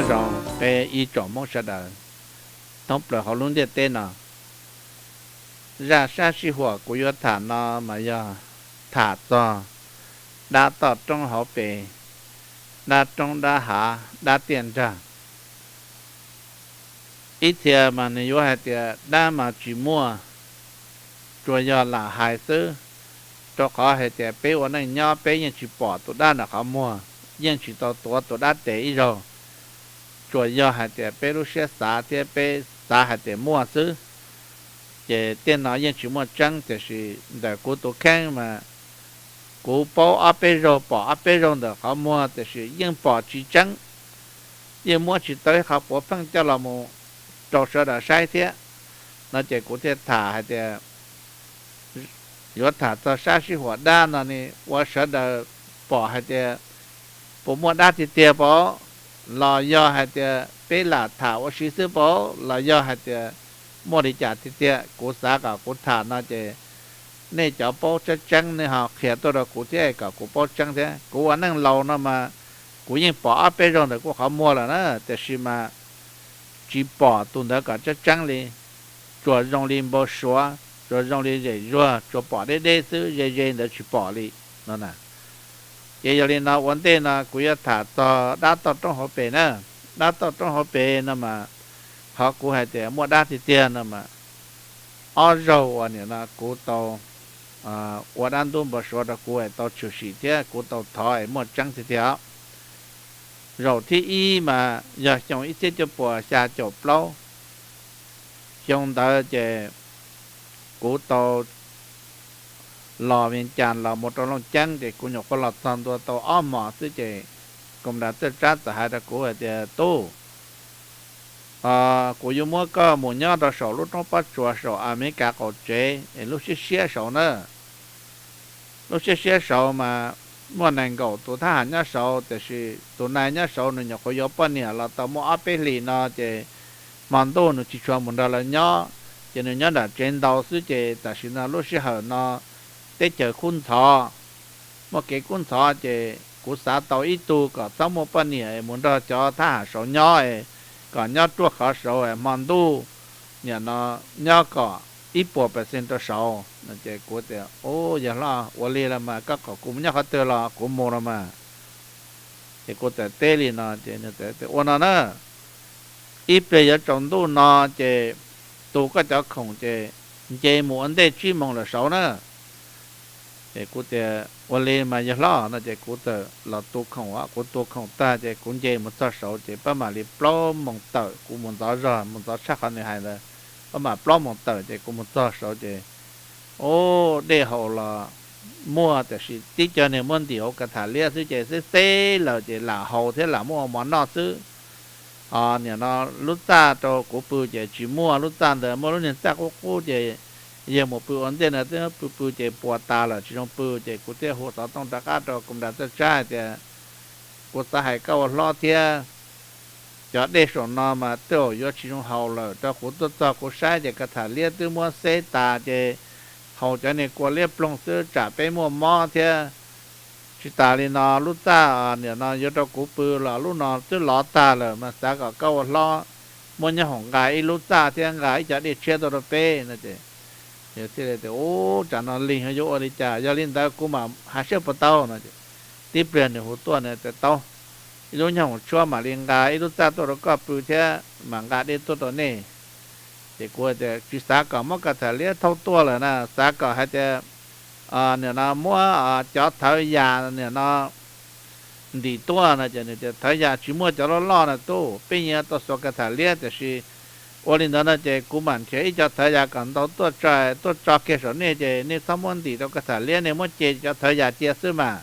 rau peb ib tsoom Hmoob sawv daws thoob plaws hauv lub ntiaj teb no. Zaj sab sij huam kuv yuav tham no mas yog tham txog dab toj roob hauv pes, dab roob dab hav dab tiaj nrag. Ib txhia mas nws yuav hais tias dab mas tsis muaj, tsuas yog lam hais xwb, rau qhov hais tias peb ua neej nyob peb yeej tsis pom tus dab ntawm qhov muag, yeej tsis tau tuav tus dab tes ib zaug, tsuas yog hais tias peb lub siab xav thiab peb xav hais tias muaj xwb. Ces tej no yeej tsis muaj tseeb, tiam sis ntawm kuv tus kheej mas kuv paub ob peb zaug pom ob peb zaug ntawm qhov muag tiam sis yeej pom tsis tseeb, yeej muab tsis tau ib qho puav pheej coj los mus rau sawv daws saib thiab. No ces kuv thiaj tham hais tias yuav tham txog sab sij huam dab no ne, ua sawv daws pom hais tias puas muaj dab tiag tiag pob, los yog hais tias peb lam tham ua si xwb pob, los yog hais tias muaj li cas tiag tiag. Kuv xav kom kuv tham no ces nej cov paub tseeb tseeb nej ho qhia tuaj rau kuv thiab kom kuv paub tseeb thiab. Kuv ua neej laus no mas kuv yeej pom ob peb zaug ntawm kuv qhov muag lawm na, tiam sis mas tsis pom tus ntawd kom tseeb tseeb li, tsuas zoo li npau suav, tsuas zoo li zem zuag, tsuas pom deb deb xwb, ze ze ntawd tsis pom li no na. Ces yog li no ua ntej no kuv yuav tham txog dab toj roob hauv pes na. Dab toj roob hauv pes no mas qhov kuv hais tias muaj dab tiag tiag no mas ob zaug uas nim no kuv tau ua dab ntub npau suav rau kuv es tau tshwm sim thiab kuv tau thov es muaj tseeb tiag tiag. Zaum thib ib mas yog xyoo ib txhiab cuaj puas xya caum plaub, xyoo ntawd ces kuv tau los Vias Cas los mus rau Looj Ceeb ces kuv nyuam qhuav los txog ntua tau ob hmos xwb ces Koos Nras Txawj Tsab txawm hais rau kuv hais tias, Tub, kuv yuav muab koj mus nyob rau saum lub roob pob tsuas saum Amelikas qaum tsev es lub siab siab saud na. Lub siab siab saud mas muaj nees nkaum tus thab ham nyob saud, tiam sis tus nai nyob saud nws nyuam qhuav yuav poj niam los tau muaj ob peb hlis no ces hmo ntuj nws tsis tshua mus nrog lawv nyob, ces nws nyob nram tsev ntau xwb ces tam sim no lub sij hawm no teb chaws kub ntxhov, muaj kev kub ntxhov ces kuv xav tau ib tug kom txhob muaj poj niam mus nrog cov thab ham saud nyob, kom nyob ruaj khov saud hmo ntuj nim no nyob kom ib puas percent rau saud no ces kuv tias, Ub, yawg hlob, ua li los mas koj kom kuv mus nyob qhov twg los kuv mus los mas. Ces kuv txawm teb li no ces nws txawm tias, Ua no na, ib pliag yuav tsaus ntuj no ces tu koj cov khoom ces nce mus ua ntej tsib moos lawm saud na. Ces kuv tias, Ua li mas yawg hlob no ces kuv txawm los tu khoom, kuv tu khoom tag ces kuv nce mus txog saud ces pab mam li plaub moos tawm, kuv mus ntxov zog, mus ntxov tshaj qhov nws hais ntawd, pab mam plaub moos tawm ces kuv mus txog saud ces, ub, dej haus los muaj tiam sis tib co niag muab ntim hauv kas thas liab xwb ces xeb xeb lawm ces lam haus thiab lam muab ua mov noj xwb. Ho nim no lub txaj rau kuv pw ces tsis muaj, lub txaj ntawd muaj lub niag txaj qub qub ces yawg mus pw ua ntej no twb pw pw ces puas tas lawm tsis zoo pw ces kuv thiaj hu xov tooj rov qab rau Koos Nras Txawj Tsab hais tias, Kuv xav hais koj ua hlob thiab, cov dej saum no mas twb yuav tsis zoo haus lawm, rau kuv tuaj txog kuv saib ces kas thas liab twb muab xeb tas ces haus cov niag kua liab ploog xwb tsam peb muaj mob thiab. Tsis tas li no lub txaj nim no yuav rau kuv pw los lub no twb lov tag lawm mas xav kom koj ua hlob muab nyob hoom nqa ib lub txaj thiab nqa ib co dej tshiab tuaj rau peb no ces, thiaj li tias, Ub, tsam no leej yuav ua li cas, yog li ntawd kuv mam hais saib puas tau no. Tib pliag nws hu tuaj nws tias, Tau, ib lub nyob hoom tshuab mam li nqa ib lub txaj tuaj rau koj pw thiab mam nqa dej tuaj rau nej. Ces kuv tias, Tsis xav kom muab kas thas liab thauj tuaj lawm na, xav kom hais tias nim no muab cov thawv yas nim no ntim tuaj no ces nws tias, Thawv yas tsis muaj cov loj loj na tub, peb yeej tau xuas kas thas liab, tiam sis ua li ntawd no ces kuv mam nrhiav ib co thawv yas kom ntau tuaj tso, tuaj tso kiag saum nej ces nej txhob muab ntim rau kas thas liab, nej muab ce cov thawv yas cia xwb mas.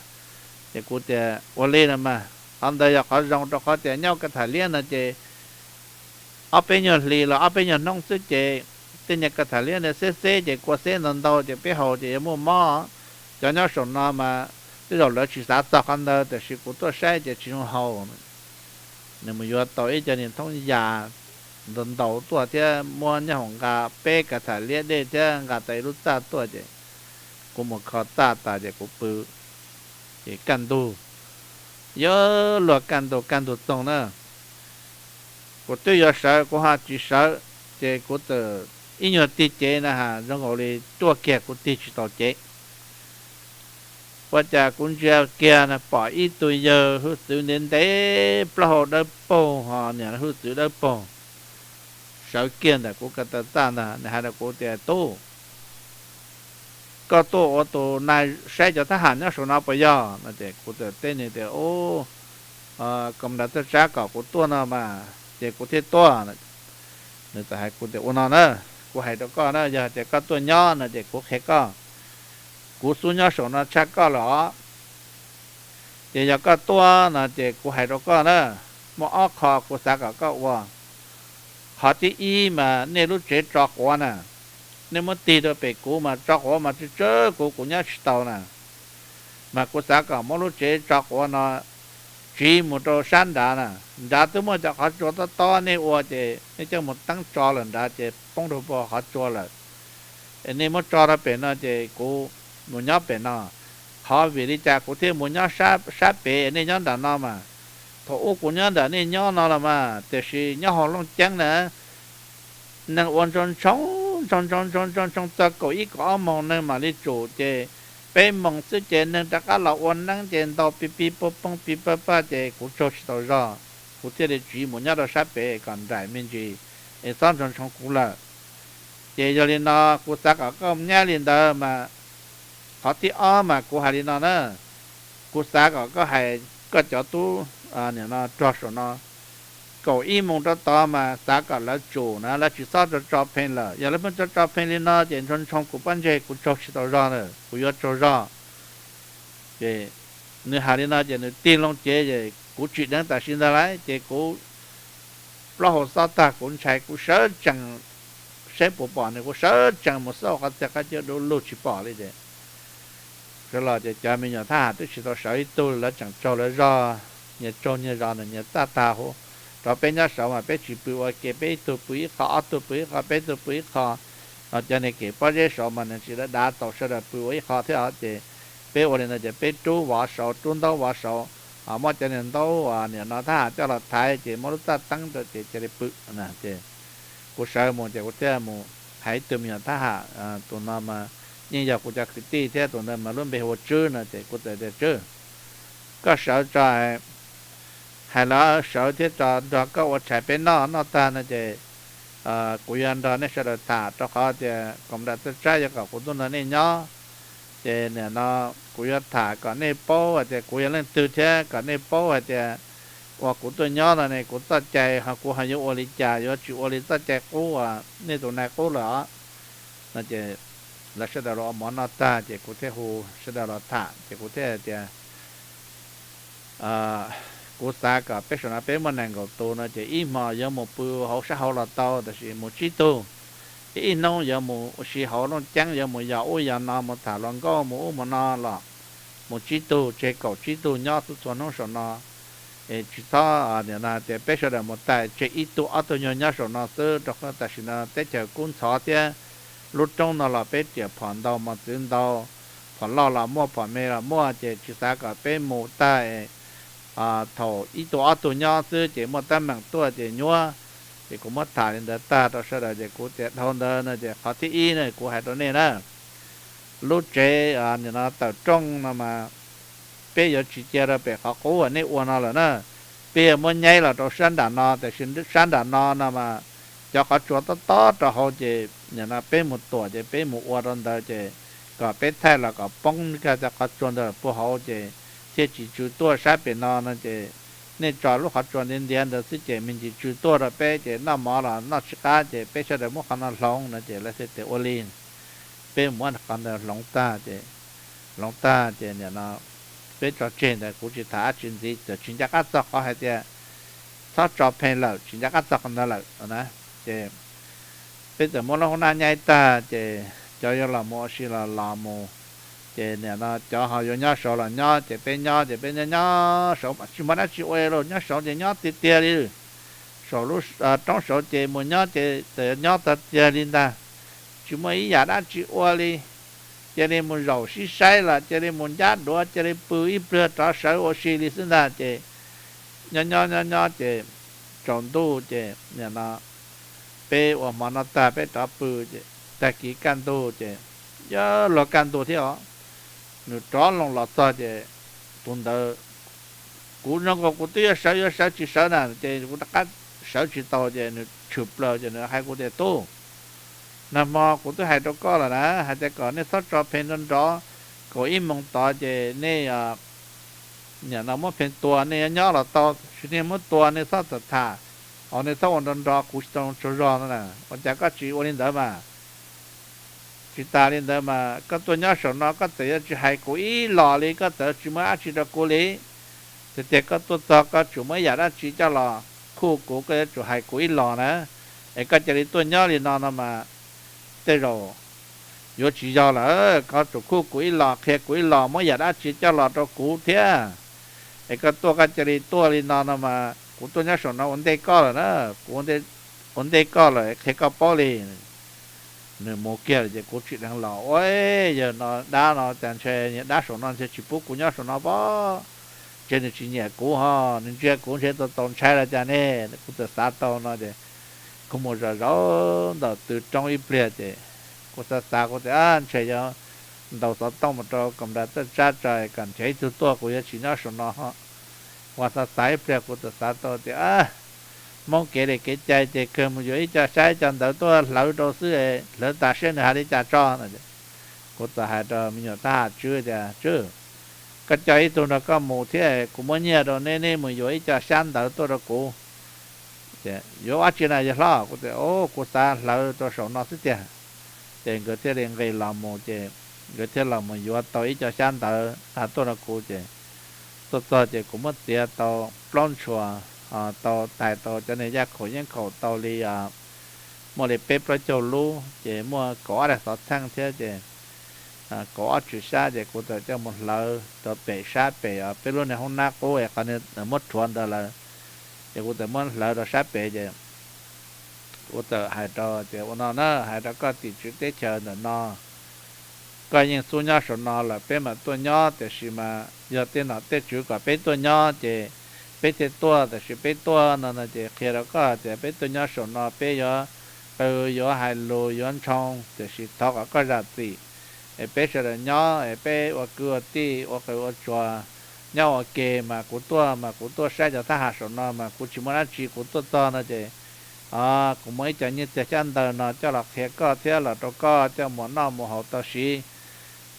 Ces kuv tias, Ua li no mas, qhov ntawd yog qhov zoo rau qhov tias nyob kas thas liab no ces ob peb nyuag hlis los ob peb nyuag hnub xwb ces tej niag kas thas liab ntawd xeb xeb ces kua xeb ntau ntau ces peb haus ces yuav muaj mob. Cov nyob saum no mas tej zaum lawv tsis xav txog qhov ntawd tiam sis kuv tuaj saib ces tsis zoo haus. Nws mus yuav tau ib co niag thoob yas ntau ntau tuaj thiab muab nyob hoom nqa peb kas thas liab dej thiab nqa tau ib lub txaj tuaj ces kuv mus kho txaj tas ces kuv pw. Ces kaj ntug, yuav luag kaj ntug, kaj ntug txoog na, Kuv twb yuav sawv kuv ho tsis sawv, ces kuv txawm ib nyuag tig cev na has zoo nkaus li ruaj kiag kuv tig tsis tau cev. Ua cas kuv ntsia kiag na pom ib tug yawg hwj txwv ntev ntev plaub hau dawb paug ho niam hwj txwv dawb paug sawv kiag ntawm kuv ko taw txaj ntag. Nws hais rau kuv tias, Tub, koj tuaj ua tus nai saib cov thab ham nyob saum no puas yog? No ces kuv txawm teb nws tias, Ub, koom nram txawj tsab kom kuv tuaj no mas, ces kuv thiaj tuaj. Nws txawm hais kuv tias, Ua no na, kuv hais rau koj na, yog tias koj tuaj nyob no ces kuv qhia koj, kuv xub nyob saum no tshaj koj lawm os. Ces yog koj tuaj no ces kuv hais rau koj na, muaj ob qho kuv xav kom koj ua. Qhov thib ib mas nej lub tsev tso quav na, nej muab tig rau pem kuv mas tso quav mas tsw tsw kuv, kuv nyob tsis tau na. Mas kuv xav kom muab lub tsev tso quav no tsiv mus rau sab nrad na, nrad twb muaj cov qhov tsua tob tob, nej ua ces nej coj mus teeb tso lawm nrad ces poob rau puag qhov tsua lawm. Es nej muab tso rau pem no ces kuv mus nyob pem no. Qhov vim li cas kuv thiaj mus nyob sab pem nej nyob nram no mas, thaum ub kuv nyob nram nej nyob no los mas tiam sis nyob hauv Looj Ceeb na, neeg ua ntshoo ntshoo ntshoo ntshoo ntshoo ntshoo ntshoo txog kaum ib kaum ob moos neeg mam li tsum ces peb moos xwb ces neeg rov qab los ua neeb ces ntaus pis pis pog poog pis paj paj ces kuv tsaug tsis tau zog, kuv thiaj li tsiv mus nyob rau sab pem kom nraim me ntsis es txhob ntshoo ntshoo kuv lawm. Ces yog li no kuv xav kom koj nyab li ntawd mas, qhov thib ob mas kuv hais li no na, kuv xav kom koj hais koj cov tub nim no rog saum no kaum ib moos rau tod mas xav kom lawv tsum na, lawv tsis txhob tso tso pheej lawm. Yog lawv pheej tso tso pheej li no ces ntshoo ntshoo kuv pob ntseg kuv tsaug tsis tau zog na, kuv yuav tsaug zog. Ces nws hais li no ces nws tig loo cev es kuv tsim dheev tam sim ntag lauj ces kuv plaub hau xob tag kuv ntshai kuv sawv tsees saib puas pom nws, kuv sawv tsees mus xauj qhov txhia qab cub dub lug tsis pom li ces sawv los ces cov me nyuam thab ham twb tsis tau sawv ib tug, lawv tseem tsaug lawv zog, nyias tsaug nyias zos na, nyias txaj tag huv. Rau peb nyob saud mas peb tsis pw ua ke, peb ib tug pw ib qho, ob tug pw ib qho, peb tug pw ib qho. Ho cov niag kev pob zeb saud mas nws tsis dav dav txaus sawv daws pw ua ib qho thiab os. Ces peb ua li ntawd ces peb rub vov saud, rub ntaub vov saud, ho muab cov niag ntaub nim no thab ham coj los thaiv ces muab lub txaj teeb rau ces cia li pw na. Ces kuv sawv mus ces kuv thiaj mus hais ib tug me nyuam thab ham, tus no mas yeej yog kuv cov kwv tij thiab, tus ntawd mas lub npe hu ua Tswb no ces kuv txawm tias, Tswb, koj sawv tso, hais lawv sawv thiab tso nrog koj ua tshais peb noj, noj tag no ces kuv yuav nrog nej sawv daws tham, rau qhov tias koom nram txawj tsab yuav kom kuv tuaj nrog nej nyob. Ces nim no kuv yuav tham kom nej paub hais tias kuv yog leej twg thiab kom nej paub hais tias uas kuv tuaj nyob no ne kuv txoj cai ho kuv ho yuav ua li cas, yuav tsis ua li txoj cai qub uas nej tus nai qub lawm os. No ces lawv sawv daws los ua mov noj tag ces kuv thiaj hu sawv daws los tham ces kuv thiaj hais tias, kuv xav kom peb saum no peb muaj nees nkaum tus no ces ib hmo yuav mus pw hauv sab hauv los tau, tab sis mus tsib tug. Ces ib hnub yuav mus ua si hauv Looj Ceeb, yuav mus yos ub yos no, mus tham hluas nkauj mus ub mus no los mus tsib tug, tseg kaum tsib tug nyob txhua txhua hnub saum no. Es tsis txhob nim no tias peb sawv daws mus tag tseg ib tug ob tug nyuag nyob saum no xwb, rau qhov tam sim no teb chaws kub ntxhov thiab lub roob no los peb riam phom ntau mos txwv ntau, phom loj los muaj phom me los muaj, ces tsis xav kom peb mus tag thaum ib tug ob tug nyob xwb ces muaj teeb meem tuaj ces nyuab. Ces kuv muab tham li ntawd tag rau sawv daws ces kuv tias dhau ntawd no ces qhov thib ib no kuv hais rau nej na, lub tsev nim no tawm rooj no mas peb yuav tsis cia rau pem qhov qub uas nej ua no lawm na. Peb yuav muab nyaib los rau sab nram no, tiam sis sab nram no no mas cov qhov tsua tob tob rau hauv ces nim no peb mus tuam ces peb mus ua rau ntawd ces kom peb thaij los kom poob kiag cov qhov tsua ntawd puag hauv ces thiaj tsis tsw tuaj sab pem no no ces nej tso lub qhov tsua ntiav ntiav ntawd xwb ces me ntsis tsw tuaj rau peb ces noj mov los noj tsis qab ces peb sawv daws muab qhov no hloov no ces lawv thiaj tias ua li. Peb muab qhov ntawd hloov tag ces, hloov tag ces nim no peb tso tseg ntawd kuv tsis tham dab tsi ntxiv, txawm tsis nco qab txog qhov hais tias txhob tso pheej lawm, tsis nco qab txog qhov ntawd lawm na. Ces peb txawm muab lub hoob nab nyaib tag ces cov yuav los mus ua si los los mus, ces nim no cov ho yuav nyob saud los nyob ces peb nyob ces peb nyob nyob saud tsis muaj dab tsi ua li, nyob saud ces nyob tiag tiag li. Saum lub roob saud ces mus nyob ces txawm nyob tag tiag li ntag, tsis muaj ib yam dab tsi ua li. Cia li mus zaum sib saib los cia li mus ncab duav, cia li pw ib pliag rov sawv ua si li xwb ntag ces nyob nyob nyob nyob ces tsaus ntuj ces nim no peb ua hmo noj tag peb rov pw ces tag kis kaj ntug ces yuav luag kaj ntug thiab os, nws rov loo los txog ces tus ntawd, kuv zoo nkaus kuv twb yuav sawv yuav sawv tsis sawv na ces kuv rov qab sawv tsis tau ces nws tshwm plaws ces nws hais kuv tias, Tub, nag hmo kuv twb hais rau koj lawm na, hais tias kom nej txhob tso phev nrov nrov, kaum ib moos tod ces nej nim no muab phev tua, nej yuav nyob los tau, sis nej muab tua nej txhob tham tham, os nej txhob ua nrov nrov kuv tsis tau tsaug zog no na. Ua cas koj tsis ua li ntawd mas? Tsis tas li ntawd mas koj tuaj nyob saum no koj txawm yuav tsis hais kuv ib los li, koj txawm tsis muab dab tsi rau kuv li, tiag tiag koj tuaj txog koj tsum muab ib yam dab tsi coj los khuj kuv, koj yuav tsum hais kuv ib los na. Es koj cia li tuaj nyob li no no mas tej zaum yuav tsis yog lawm, koj tsum khuj kuv ib los, qhia kuv ib los, muab yam dab tsi coj los rau kuv thiab. Es koj tuaj koj cia li tuaj li no no mas kuv tuaj nyob saum no ua ntej koj lawm na, kuv ua ntej koj lawm qhia koj paub li. Nws mus kiag lawm ces kuv tsim dheev los, Ua, yawg no dab no cas ntshe dab saum no ntshe tsis pub kuv nyob saum no pob, ntshe nws tsis nyiam kuv ho, nws ntsia kuv ntshe tau tau ntshai los cas ne. Kuv txawm xav tau no ces kuv mus zov zov ntaus tw roob ib pliag ces kuv xav xav kuv tias, Ntshe yuav ntaus xov tooj mus rau kam nra txawj tsab tso kom nrhiav ib tug tuaj, kuv yuav tsis nyob saum no. Ua xav xav ib pliag kuv txawm xav tau tias, Hmoob kev li kev cai ces kawg mus yuav ib co xyab ib co ntawv tuaj hlawv rau xwb, hlawv tas seb nws hais li cas tso no. Kuv txawm hais rau me nyuam thab ham Tswb tias, Tswb, koj coj ib tug nrog koj mus thiab, kuv muab nyiaj rau neb, neb mus yuav ib co xyab ntawv tuaj rau kuv. Yuav ua tsi na yawg hlob? Kuv tias, Kuv xav hlawv rau saum no xwb tiag. Ces nkawd thiaj li nqis los mus ces nkawd thiaj los mus yuav tau ib co xyab ntawv tag tuaj rau kuv ces tuaj txog ces kuv muab txiav tau plaub ntshua, tau tais tau cov niag yaj khaum yeeb khaum tau li muaj li peb plaub caug lub ces muaj kaum ob daim xov txheej thiab ces kaum ob tswm xyab ces kuv txawm coj mus hlawv rau pem sab pem peb lub niag hoob nab qub es qhov muab rhuav ntawd lawm. Ces kuv txawm muab hlawv rau sab pem ces kuv txawm hais rau tias, Ua no na, hais rau koj tim tswv teb chaws ntawm no, koj yeej xub nyob saum no lawm peb mam tuaj nyob, tiam sis mas yog tej nom tej tswv kom peb tuaj nyob ces peb thiaj tuaj, tiam sis peb tuaj no no ces qhia rau koj tias peb tuaj nyob saum no peb yuav qw yuav hais lus yuav ntshoo, tiam sis thov kom koj zam txim es peb sawv daws nyob es peb ua kwv ua tij ua qw ua tsua nyob ua ke. Mas kuv tuaj mas kuv tuaj saib cov thab ham saum no mas kuv tsis muaj dab tsi, kuv tuaj txog no ces kuv muaj ib co nyiaj txiag xyab ntawv no coj los qhia koj thiab los rau koj coj mus noj mus haus tau siv.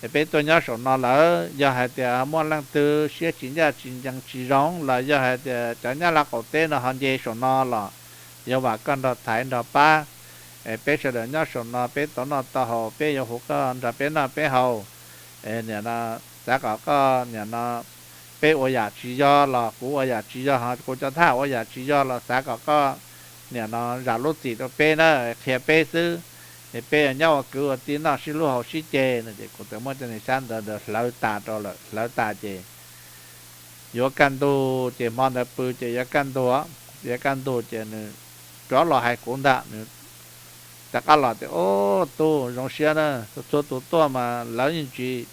Es peb tuaj nyob saum no lawm, yog hais tias muaj leej twg siab tsis ncaj tsis ncees tsis zoo los yog hais tias cov nyab laj qaum teb no ho nce saum no los yuav vam koj nrog thaiv nrog pab. Es peb sawv daws nyob saum no peb tau noj tau haus, peb yuav hu koj nrog peb noj peb haus. Nim no xav kom koj nim no peb ua yam tsis yog los kuv ua yam tsis yog, kuv cov thab ham ua yam tsis yog los xav kom koj nim no zam lub txim rau peb na, qhia peb xwb. Es peb yuav nyob ua kwv ua tij noj sib hlub haus sib ce no ces kuv txawm muab cov niag xyab ntawv ntawd hlawv tas rau lawm. Hlawv tas ces yuav kaj ntug ces hmo ntawd pw ces yuav kaj ntug, yuav kaj ntug ces nws rov los hais kuv ntag, nws rov qab los tias, Ub, tub, zoo siab na, txhua tus tuaj mas lawv yeej tsis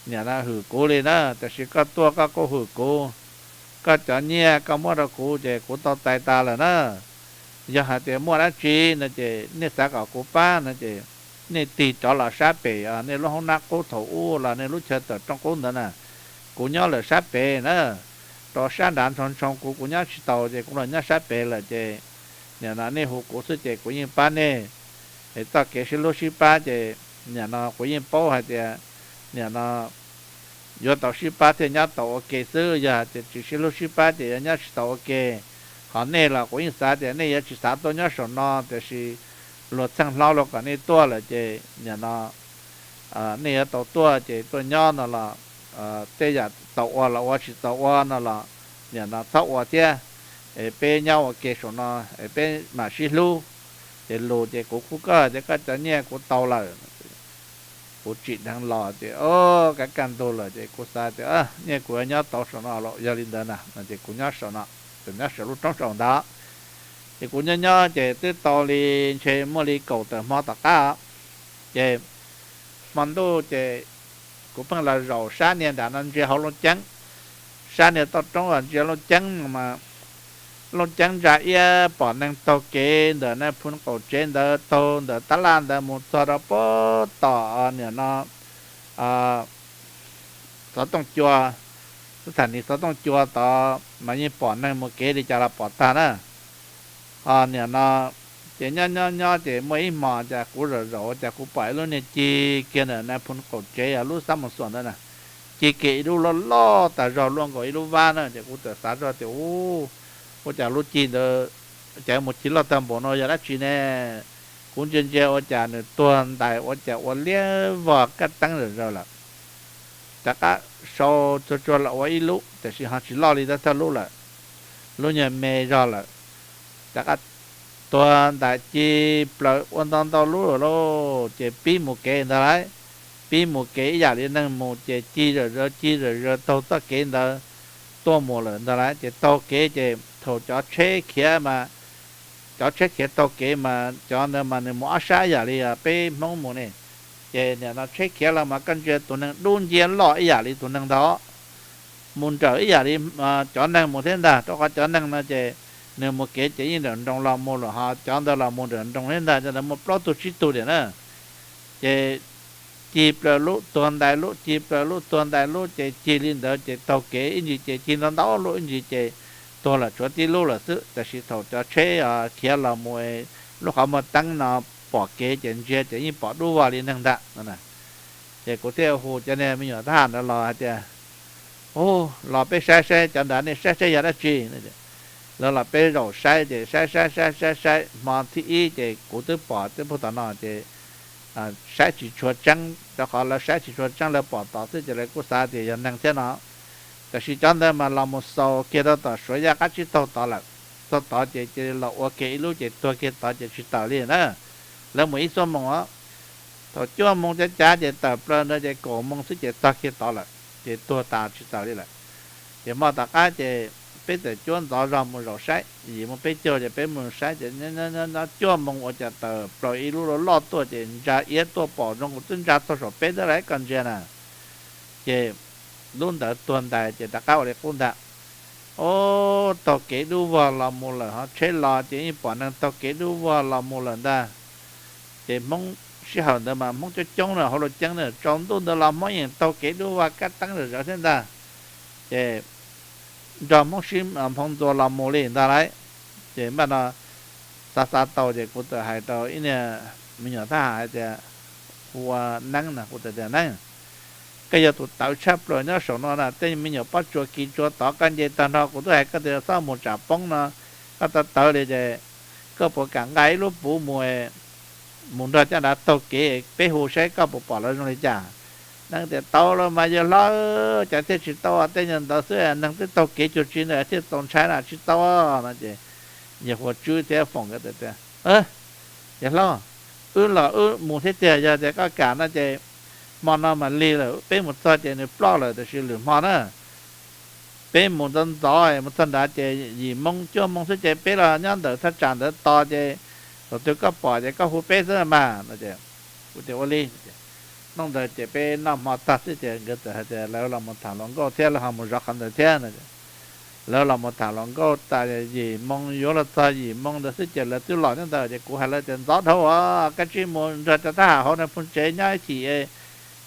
nim no hwm kuv li na, tiam sis koj tuaj koj kuj hwm kuv, koj cov nyiaj koj muab rau kuv ces kuv tau tais tas lawm na. Yog hais tias muaj dab tsi no ces nej xav kom kuv pab no ces nej tig rov los sab pem nej lub hoob nab qub thaum ub los nej lub chaw tawm rooj qub ntawd na. Kuv nyob lawm sab pem na, rau sab nrad ntshoo ntshoo kuv, kuv nyob tsis taus ces kuv los nyob sab pem lawm ces nim no nej hu kuv xwb ces kuv yeej pab nej. Es txoj kev sib hlub sib pab ces nim no kuv yeej paub hais tias nim no yuav tau sib pab thiaj nyob tau ua ke xwb, yog hais tias tsis sib hlub sib pab ces yuav nyob tsis tau ua ke. Ho nej los kuv yeej xav tias nej yuav tsis xav tuaj nyob saum no, tiam sis luag txheej hlob luag kom nej tuaj lawm ces nim no nej yuav tau tuaj ces tuaj nyob no los tej yam txaus ua los ua, tsis txaus ua no los nim no txhob ua thiab. Es peb nyob ua ke saum no es peb mam sib hlub. Ces lus ces kuv kuj, koj tias koj cov nyiaj kuv tau lawm. Kuv tsim dheev los ces o, kaj kaj ntug lawm ces kuv xav tias nyiaj kuv yuav nyob tau saum no los yog li ntawd na no ces kuv nyob saum no, kuv nyob saum lub roob saum ntawd. Ces kuv nyob nyob ces twb tau li ntshe muaj li kaum tawm hmo tom qab ces hmo ntuj ces kuv pheej los zaum sab niag nram no ntsia hauv looj ceeb, sab niag toj roob los ntsia looj ceeb no mas Looj ceeb ntsa iab pom neeg taug kev ntawm nais phoo qaum tsev ntawd, taug ntawm tab laj ntawd mus txog rau pem tom niam no xov tooj cua, xub tham nis xov tooj cua tod mas yeej pom neeg mus kev li cas los pom tag na. Ho niam no ces nyob nyob nyob ces muaj ib hmos cas kuv zaum zaum ua cas kuv pom ib lub niag cig kiag ntawm nais phoo qaum tsev, yog lub xab mus xuam ntawd na, cig kiag ib lub loj loj tas zog luaj nkaus ib lub vab na. Ces kuv txawm xav zoj tias, u, ua cas lub cig ntawd cas mus cig loj tag npaum no yog dab tsi ne? Kuv ntsia ntsia ua cas nws tuag ntais ua cas ua liab vog kaj teeb zom zaws lawm. Rov qab sau tsuag tsuag los ua ib lub, tiam sis ho tsis loj li thawj lub lawm, lub nyuag me zog lawm. Rov qab tuag ntais cig plaws ua ntau ntau lub lawm lauj. Ces pib mus kev ntag lauj, pib mus kev ib yam li neeg mus ces cig zom zaws cig zom zaws taug txoj kev ntawd tuaj mus lawm ntag lauj. Ces taug kev ces thaum cov tsheb khiav mas, cov tsheb khiav taug kev mas cov ntawd mas nws mus ob sab ib yam li peb Hmoob mus ne. Ces niam no tsheb khiav los mas koj ntsia tus neeg dub nciab loj ib yam li tus neeg ntag, mus nrawm ib yam li cov neeg mus thiab ntag, rau qhov cov neeg no ces nws mus kev ces yeej nrawm nroos los mus lawm, ho cov ntawd los mus nrawm nroos thiab ntag, cov ntawd muaj plaub tug tsib tug tiam na. Ces cig plaws lub tuag ntais lub, cig plaws lub tuag ntais lub, ces cig li ntawd ces taug kev ib ntsis ces cig ntau ntau lub, ib ntsis ces tuag lawm tshuav tib lub lawm xwb. Tab sis thaum cov tsheb khiav los mus, lub qhov muag teeb no pom kev ces ntsia ces yeej pom dub vog li neeg ntag no. Ces kuv thiaj hu cov niag me nyuam thab ham ntawd los hais tias, u, los peb saib saib cov nrad, nej saib saib yog dab tsi. Lawv los peb zaum saib ces saib saib saib saib saib hmo thib ib ces kuv twb pom twb pug tom no ces saib tsis tshua tseeb, rau qhov lawv saib tsis tshua tseeb lawv pom tod xwb ces lawv kuj xav tias yog neeg thiab no. Tab sis cov ntawd mas los mus xaus kiag rau tom Suav Yaj qab tsib taug tod lawm. Txog tod ces cia li los ua kiag ib lub ces tuag kiag tod ces tsis tawm li na. Lawv mus ib xuab moos os, thaum cuaj moos cav cav ces tawm plaws ntawd ces kaum moos xwb ces txog kiag tod lawm, ces tuag tas tsis tawm li lawm. Ces hmo tom qab ces peb txawm cuab ntxov zog mus zaum saib, yim moos peb caug ces peb mus saib ces nyob cuaj moos ua cas tawm plaws ib lub loj loj tuaj ces ntsa iab tuaj pom zoo kuv twb ntsa txog saum peb tab lawm koj ntsia na. Ces lub ntawd tuag ntais ces rov qab ua li qub ntag. Ub, taug kev dub vog los mus lawm, ho tsheb los ces yeej pom neeg taug kev dub vog los mus lawm ntag. Ces Hmoob sij hawm ntawd mas Hmoob coob coob na, hauv Looj Ceeb na, tsaus ntuj ntawd los Hmoob yeej taug kev dub vog kab teeb zom zaws thiab ntag. Ces nrog Hmoob sib hmoo ntxuas los mus li ntag lauj. Ces npaj no xav xav tau ces kuv txawm hais rau ib niag me nyuam thab ham hais tias, hu ua Neeb no, kuv txawm tias, Neeb, koj yog tus tawv tshaj plaws nyob saum no na, tej me nyuam pob tsuas kis tsuas tod koj nce tag nrho, kuv twb hais koj tias txhob mus tsam poob no, koj tawv tawv li ces koj puas kam nqa ib lub puv mus, mus nrog cov nrad taug kev, peb hu saib koj puas pom lawv zoo li cas. Neeb tias, Tau los mas yawg hlob, cas thiaj tsis tau, tej nyuag ntawd xwb neeg twb taug kev cuag tsi ntawd thiaj txaus ntshai na, tsis tau no. Ces yawg Huas Tswb thiab Foom nkawd tias, Yawg hlob, wb los wb mus thiab tiag, yog tias koj kam no ces hmo no mas lig lawm, peb mus txog ces nws ploj lawm, tiam sis lwm hmo na, peb mus ntxov ntxov mus txog nrad ces yim moo cuaj moo xwb ces peb los nyob ntawm thaj tsam ntawd tos ces thaum twg koj pom ces koj hu peb xwb mas no. Kuv tias, Ua li. Hnub ntawd ces peb noj hmo tag xwb ces nkawd txawm hais tias lawv los mus tham hluas nkauj thiab lawv ho mus zov qhov ntawd thiab no. Lawv los mus tham hluas nkauj tas yim moo yuav los txog yim moo ntawd xwb ces lawv twb los nyob ntawd ces kuv hais lawv tias, Ntxov dhau os, koj tsij mus nrog cov thab ham hauv nais phoo tsev nyob ib chim,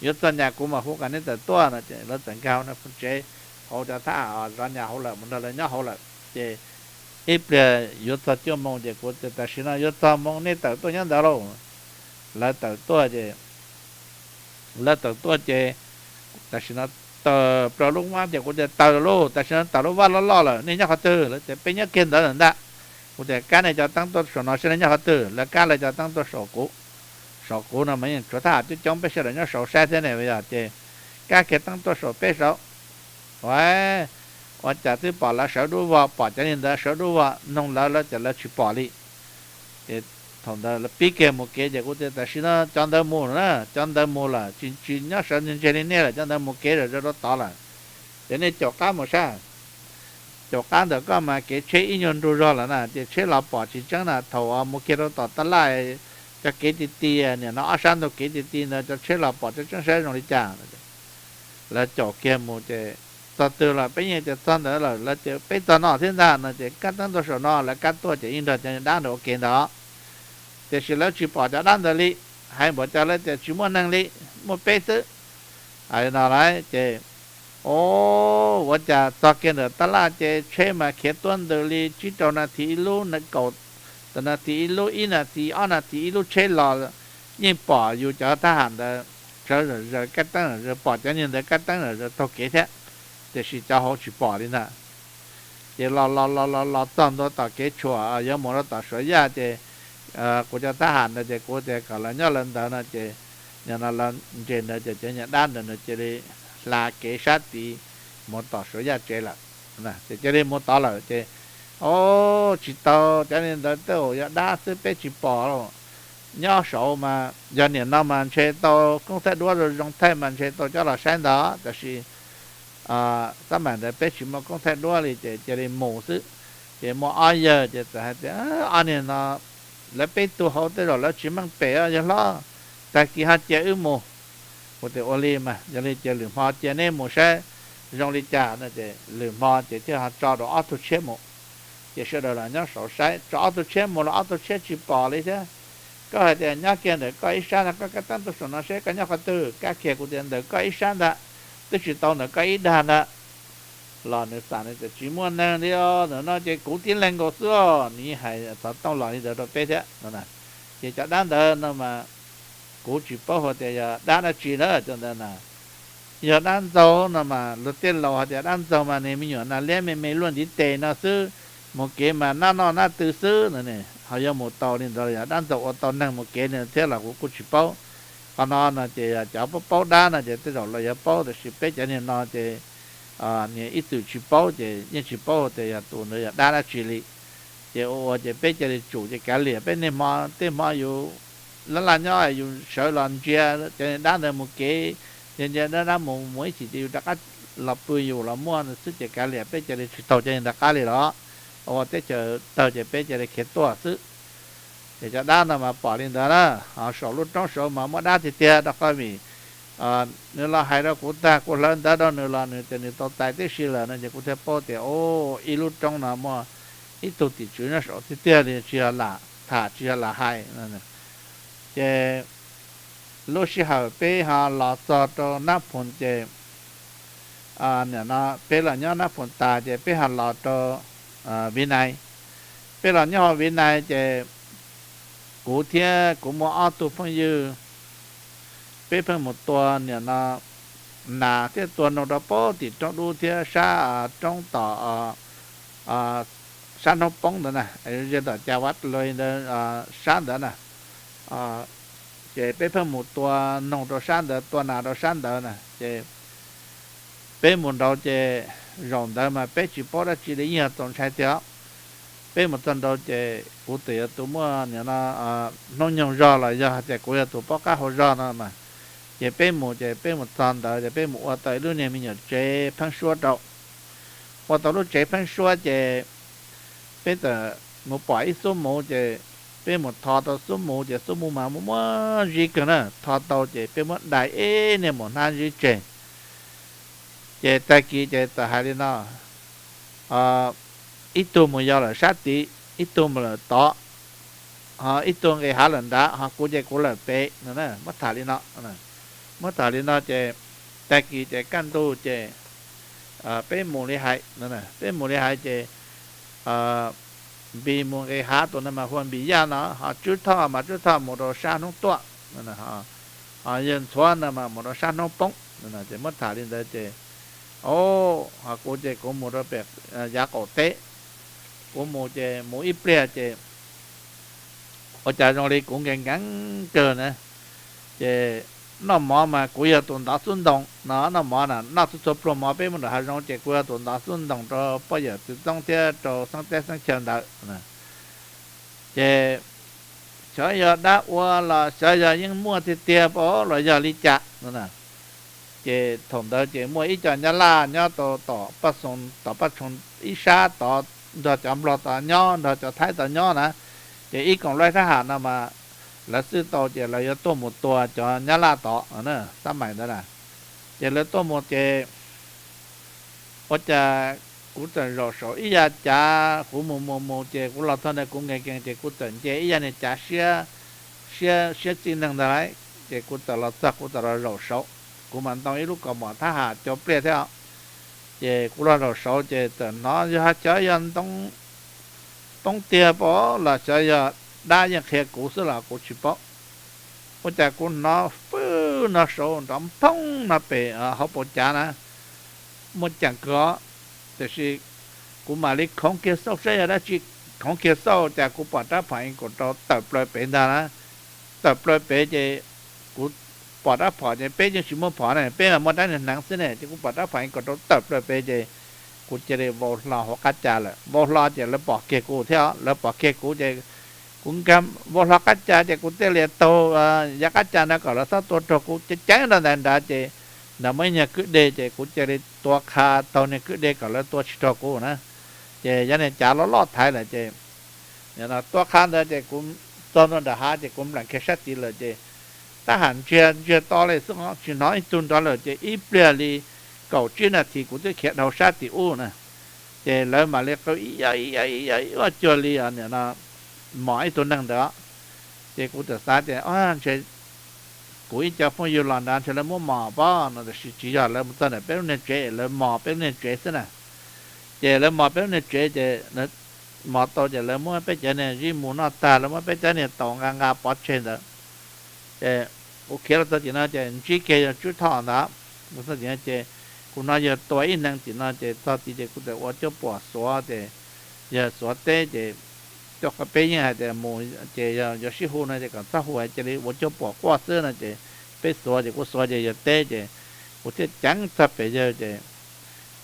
yuav txog nyas kuv mam hu kom neb tawm tuaj no. Ces lawv txawm nkag hauv nais phoo tsev, hauv cov thab ham zov nyas hauv lawm, mus nrog lawv nyob hauv lawm. Ces ib pliag yuav txog cuaj moo ces kuv tias, Tam sim no yuav txog moo, nej tawm tuaj nyob ntawd lauj. Lawv tawm tuaj ces, lawv tawm tuaj ces tam sim no tawm plaws lub vab ces kuv tias, Tawm lauj, tam sim no tawm lub vab loj loj lawm, nej nyob qhov twg? Lawv tias, Peb nyob kiag ntawd lawm ntag. Kuv tias, Kab nej cov teeb tuaj saum no seb nej nyob qhov twg. Lawv kab lawv cov teeb tuaj saum kuv, saum kuv no mas yeej tshuav thab ham coob coob, peb sawv daws nyob saud saib thiab ne, yog ces kab kiag teeb tuaj saum peb saud. Ua, ua cas twb pom lawv sawv dub vog, pom cov li ntawd sawv dub vog, noog lawv lawv tias lawv tsis pom li. Ces thaum ntawd lawv pib kiag mus kev ces kuv tias, Tam sim no cov ntawd mus lawm na, cov ntawd mus lawm, tsis, tsis nyob sawv ntseg li nej lawm, cov ntawd mus kev zom zaws rau tod lawm. Ces nej caum qab mus saib. Caum qab ntawm koj mas kev tsheb ib nyuag nrug zog lawm na, ces tsheb los pom tsis tseeb na, thaum mus kiag rau tom tab laj, cov kev ti ti, nim no ob sab ntug kev ti ti ntawd cov tsheb los pom tseeb tseeb saib zoo li cas. Lawv caum kiag mus ces txog twg los peb yeej tias txog ntawd lawm, lawv tias peb txog no thiab ntag no ces kab teeb tuaj saum no, lawv kab tuaj ces yeej nrog cov dab ntawd ua ke ntag. Tiam sis lawv tsis pom cov dab ntawd li, hais npaum cas lawv tias tsis muaj neeg li, muaj peb xwb. Hais no lawm ces, o, ua cas txog kiag ntawm tab laj ces tsheb mas khiav tuab ntws li tsib rau nas this ib lub, kaum tawm nas this ib lub, ib nas this ob nas this ib lub tsheb los, yeej pom yus cov thab ham ntawd sawv zom zaws, kab teeb zom zaws, pom cov niag ntawd kab teeb zom zaws taug kev thiab, tiam sis cov hauv tsis pom li ntag. Ces los los los los los txog ntua tom kev tshuam yuav mus rau tom Suav Yaj ces kuv cov thab ham ntawd ces kuv tias kom lawv nyob lawv ntawd no ces, nim no lawv ntses ntawd ces cov niag dab ntawd nws cia li hla kev sab tid mus tom Suav Yaj tsev lawm. Ces cia li mus tod lawm ces, o, tsis tau, cov niag ntawd tej zaum yog dab xwb peb tsis pom. Nyob saud mas yog nim no mas ntshe tau koob thaij duab zoo zoo thaij mas ntshe tau coj los saib ntag, tab sis xab maim ntawd peb tsis muaj koob thaij duab li ces cia li mus xwb. Ces muaj ob yawg ces txawm hais tias, ob niag no lawv peb tug hauv tej zaum lawv tsis meej pem yawg hlob, tag kis ho cia wb mus. Kuv tias ua li mas yog li ces lwm hmo cia neb mus saib zoo li cas no ces lwm hmo ces thiaj ho tso rau ob tug tshiab mus. Ces sawv daws los nyob saud saib, tso ob tug tshiab mus los ob tug tshiab tsis pom li thiab. Koj hais tias nyob kiag ntawm koj ib sab ntag, koj kab teeb tuaj saum no seb koj nyob qhov twg, kab kiag kuv tias ntawm koj ib sab ntag, twb tsis tau ntawm koj ib dag ntag. Los nws xam nws tias tsis muaj neeg li os, ntawm no ces kuv tib leeg nkaus xwb os, nws yeej hais xov tooj los li ntawd rau peb thiab no na. Ces cov dab ntawd no mas kuv tsis paub hais tias yog dab dab tsi na cov ntawd na. Yog dab ntxaug no mas luag tej laus hais tias dab ntxaug mas niag me nyuam nas liab me me luaj ntiv tes no xwb, mus kev mas nab noj nab tw xwb no ne. Ho yuav mus tau li ntawd los yog dab ntxaug ua tau neeg mus kev li thiab los kuv kuj tsis paub. Qhov no no ces yog cov paub paub dab no ces tej zaum lawv yuav paub, tab sis peb cov niag no ces niag ib txwm tsis paub ces yeej tsis paub hais tias yog tus ntawd yog dab dab tsi li. Ces ua ua ces peb cia li tsum ces kav liam, peb niaj hmo tej hmo yus laj laj nyob yus sawv los ntsia cov niag dab ntawd mus kev, ntsia ntsia dab dab mus mus ib chim ces yus rov qab los pw yus los muaj xwb ces kav liam, peb cia li tsis taug cov niag ntawd qab li los. Ua teb chaws tawg ces peb cia li khiav tuaj xwb. Ces cov dab no mas pom li ntawd na, ho saum lub roob saud mas muaj dab tiag tiag rau qhov vim nws los hais rau kuv tag, kuv hlawv ntawv rau nws los nws tias nws tau txais tib si lawm no ces kuv thiaj paub tias, o, ib lub roob no muaj ib tug tim tswv nyob saud tiag tiag li, tsis yog lam tham tsis yog lam hais. Ces lub sij hawm peb ho los txog rau Nab Phoos ces, nim no peb los nyob Nab Phoos tas ces peb ho los rau Viv Nais. Peb los nyob hauv Viv Nais ces kuv thiab kuv muaj ob tug phooj ywg, peb pheej mus tua nim no nas thiab tua noog rau pem tim roob dub thiab sab roob tom sab hnub poob ntawd na, ze tom cas vaj lug ntawd, sab ntawd na. Ces peb pheej mus tua noog rau sab ntawd, tua nas rau sab ntawd na. Ces peb mus nraud ces zaum ntawd mas peb tsis paub dab tsi li, yeej yog txaus ntshai tiag. Peb mus txog nraud ces kuv twb yog tus muaj nim no hnub nyoog zog los yog hais tias kuv yog tus paub qab hau zog no mas, ces peb mus ces peb mus txog ntawd ces peb mus ua tau ib lub niag me nyuam tsev pheeb suab rau. Ua tau lub tsev pheeb suab ces peb txawm mus pom ib xub muv ces peb mus tho tau xub muv ces xub muv mas muaj muaj zib kawg na, tho tau ces peb muab dai ib niag mus hnab zib tseg. Ces tag kis ces txawm hais li no, ib tug mus yos lawm sab tid, ib tug mus lawm tod, ho ib tug nqis hav lawm nrad, ho kuv ces kuv lawm pem no. Muab tham li no, muab tham li no ces tag kis ces kaj ntug ces peb mus li hais, peb mus li hais ces Npis mus nqis hav, tus no mas hu ua Npis Yaj no, ho Tswb Thoj mas Tswb Thoj mus rau sab hnub tuaj, ho yawg Ntxhuav no mas mus rau sab hnub poob. Ces muab tham li ntawd ces, o, ho kuv ces kuv mus rau pem yav qaum teb. Kuv mus ces mus ib pliag ces ua cas zoo li kuv nkees nkees kawg na. Ces noj mov mas kuv yog tus ntov xub ntoo no, noj mov na noj txhua txhua pluag mov, peb mus nram hav zoov ces kuv yog tus ntov xub ntoo rau poj yawm txwv txoob thiab rau xeeb teb xeeb chaw ntawd. Ces xyov yog dab ua los xyov yog yeej muaj tiag tiag los yog li cas no. Ces thaum ntawd ces muaj ib co nyab laj nyob tau tom Paj Xoo, tom Paj Tshoo ib sab tod, nrog cov nplog tod nyob, nrog cov Thaib tod nyob na. Ces ib koom luj thab ham no mas lawv xwb tau ces lawv yuav tuaj mus tua cov nyab laj tod, xab maim ntawd na. Ces lawv tuaj mus ces Ua cas kuv txawm zaum saum ib yav cav, kuv mus mus mus ces kuv los txog ntawd kuv nkees nkees ces kuv txawm nce ib yav niag cav siab, siab siab txij neeg ntag lauj. Ces kuv txawm los txog kuv txawm los zaum saud, kuv mas ntoo ib lub kaus mom thab ham cua pliaj thiab os. Ces kuv los zaum saud ces txawm hnov yog hais cov yog ntoo poob tiag pom los xyov yog dab yeej qhia kuv xwb los kuv tsis paub. Ua cas kuv hnov fwj no saud nrov nphoob no pem hauv paus cav na, muaj ceem kawg os. Tiam sis kuv mam li khoov kiag xauj saib yog dab tsi, khoov kiag xauj cas kuv pom rab phom ib kaum rau tawm plaws pem ntag na. Tawm plaws pem ces kuv pom rab phom ces peb yeej tsis muaj phom ne, peb mas muaj rab niag hneev xwb ne, ces kuv pom rab phom ib kaum rau tawm plaws pem ces kuv cia li vau hlo hauv qab cav lawm. Vau hlo ces lawv pom kiag kuv thiab, lawv pom kiag kuv ces kuv nkag vau hlo qab cav ces kuv thiaj li taug yav qab cav ntawd kom lawv txhob tua raug kuv. Ces ceev rau ntawd nrad ces nrad muaj ib nyuag kwj deg ces kuv cia li tua qha taug niag kwj deg kom lawv tua tsis raug kuv na. Ces yog niag cav loj loj thaiv lawm ces tua qha ntawd ces kuv txog ntua nram hav ces kuv nplam kiag sab tid lawm ces tab ham ntsiag ntsiag to li xwb, tsis hnov ib tug nrov lawm ces ib pliag li kaum tsib nas this kuv twb khiav dhau sab tim ub na. Ces lawv mam li qw ib ib ib ib ib cuag li nim no mos ib tug neeg ntawd. Ces kuv txawm xav tias ntshe kuv ib co phooj ywg los nrad ntshe lawv muab mos pob no, tiam sis tsis yog, lawv mus txog ntawm peb lub niag tsev, lawv mos peb lub niag tsev xwb na. Ces lawv mos peb lub niag tsev ces lawv mos tau ces lawv muab peb cov niag zib mus noj tag, lawv muab peb cov niag taus nqa nqa pov tseg ntawd. Ces kuv khiav los txog tim no ces ntsib kiag yawg Tswb Thoj ntawd. Kuv txog tim no ces kuv hnov yawg tua ib hneev tim no ces txog tid ces kuv txawm ua cuab puam xuav ces yawg xuav teb ces coj qhov peb yeej hais tias mus ces yog yuav sib hu no ces kom txhob hu, cia li ua cuab puam quaj xwb no ces peb xuav ces kuv xuav ces yawg teb ces kuv thiaj ceev txog pem yawg ces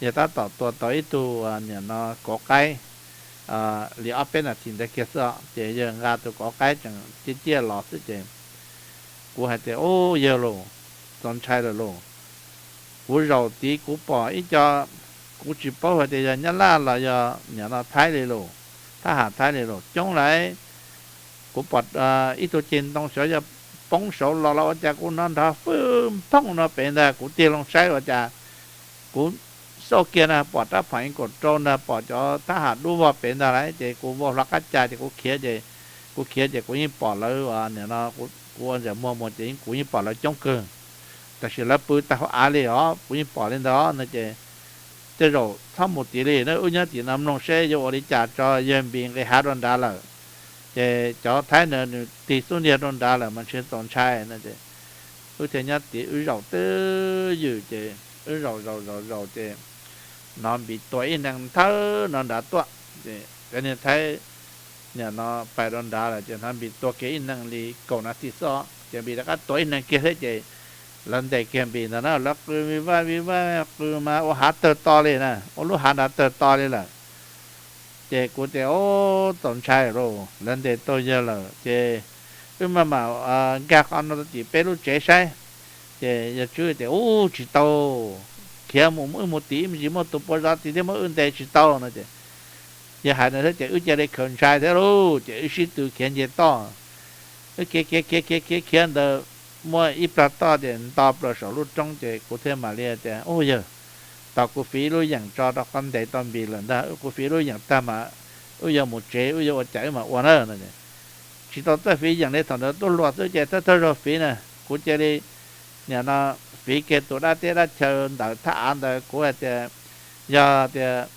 yawg tab tom tua tau ib tug nim no kauv qaib li ob peb nas this ntawd kiag xwb os, ces yawg nqa tus kauv qaib tseem ciaj ciaj los xwb ces kuv hais tias, Ub, yawg los, txaus ntshai lawm los. Kuv zaum tid kuv pom ib co, kuv tsis paub hais tias yog Nyab Laj los yog nim no Thaib li los, thab ham Thaib li los coob lauj. Kuv pom ib tug ceg ntoo xyov yog poob saud los los ua cas kuv hnov nrov fwj nphooj no pem ntag, kuv tig loo saib ua cas kuv xauj kiag na pom rab phom ib kaum rau ntag, pom cov thab ham dub vog pem ntag lauj. Ces kuv vau hlo qab ca ces kuv khiav ces, kuv khiav ces kuv yeej pom lawv nim no, kuv ua ntsej muag mus ces kuv yeej pom lawv coob kawg, tab sis lawv pw tag hauv av li os, kuv yeej pom li ntawd no ces tej zaum txhob mus tid li na, wb nyob tim no mloog seb yuav ua li cas tso. Yawg Npis nqis hav rau nrad lawm, ces cov Thaib ntawd nws tig xub ntiag rau nrad lawm mas ntshe txaus ntshai no ces wb thiaj nyob tid wb zaum twj ywm ces wb zaum zaum zaum zaum ces hnov Npis tua ib hneev thawb no nrad tuaj. Ces cov niag Thaib nim no pais rau nrad lawm ces hnov Npis tua kiag ib hneev li kaum nas this xwb os, ces Npis rov qab tua ib hneev kiag thiab ces lawv ntes kiag Npis ntawd na, lawv qw vij vaj vij vaj qw mas ua hav tawg to li na, ua lub hav nrad tawg to li lawm. Ces kuv tias, Ub, txaus ntshai lauj, lawv ntes tau yawg lawm ces wb maj mam nkag qhov no rau tim peb lub tsev saib. Ces yawg Tswb tias, Ub, tsis tau, khiav mus wb mus tim ib me ntsis muaj tus puas zov tid thiab muab wb ntes tsis tau no ces yawg hais ntawd thiab ces wb cia li khaws ntshai thiab lauj, ces wb sib tw khiav nce toj. Wb khiav khiav khiav khiav khiav khiav ntawd muaj ib plag toj ces nto plaws saum lub roob ces kuv thiaj mam li tias, Ub yawg, tos kuv fiv ib lub yeem tso rau qhov ntes tau Npis lawm ntag, kuv fiv ib lub yeem tag mas wb yuav mus tsev, wb yuav ua cas wb mam ua na no. Tsis tau txawj fiv yeem li, thaum ntawd twb hluas xwb ces thawj thawj zaug fiv na, kuv cia li nim no fiv kiag tus dab teb dab chaw ntawm thaj av ntawd, kuv hais tias yog tias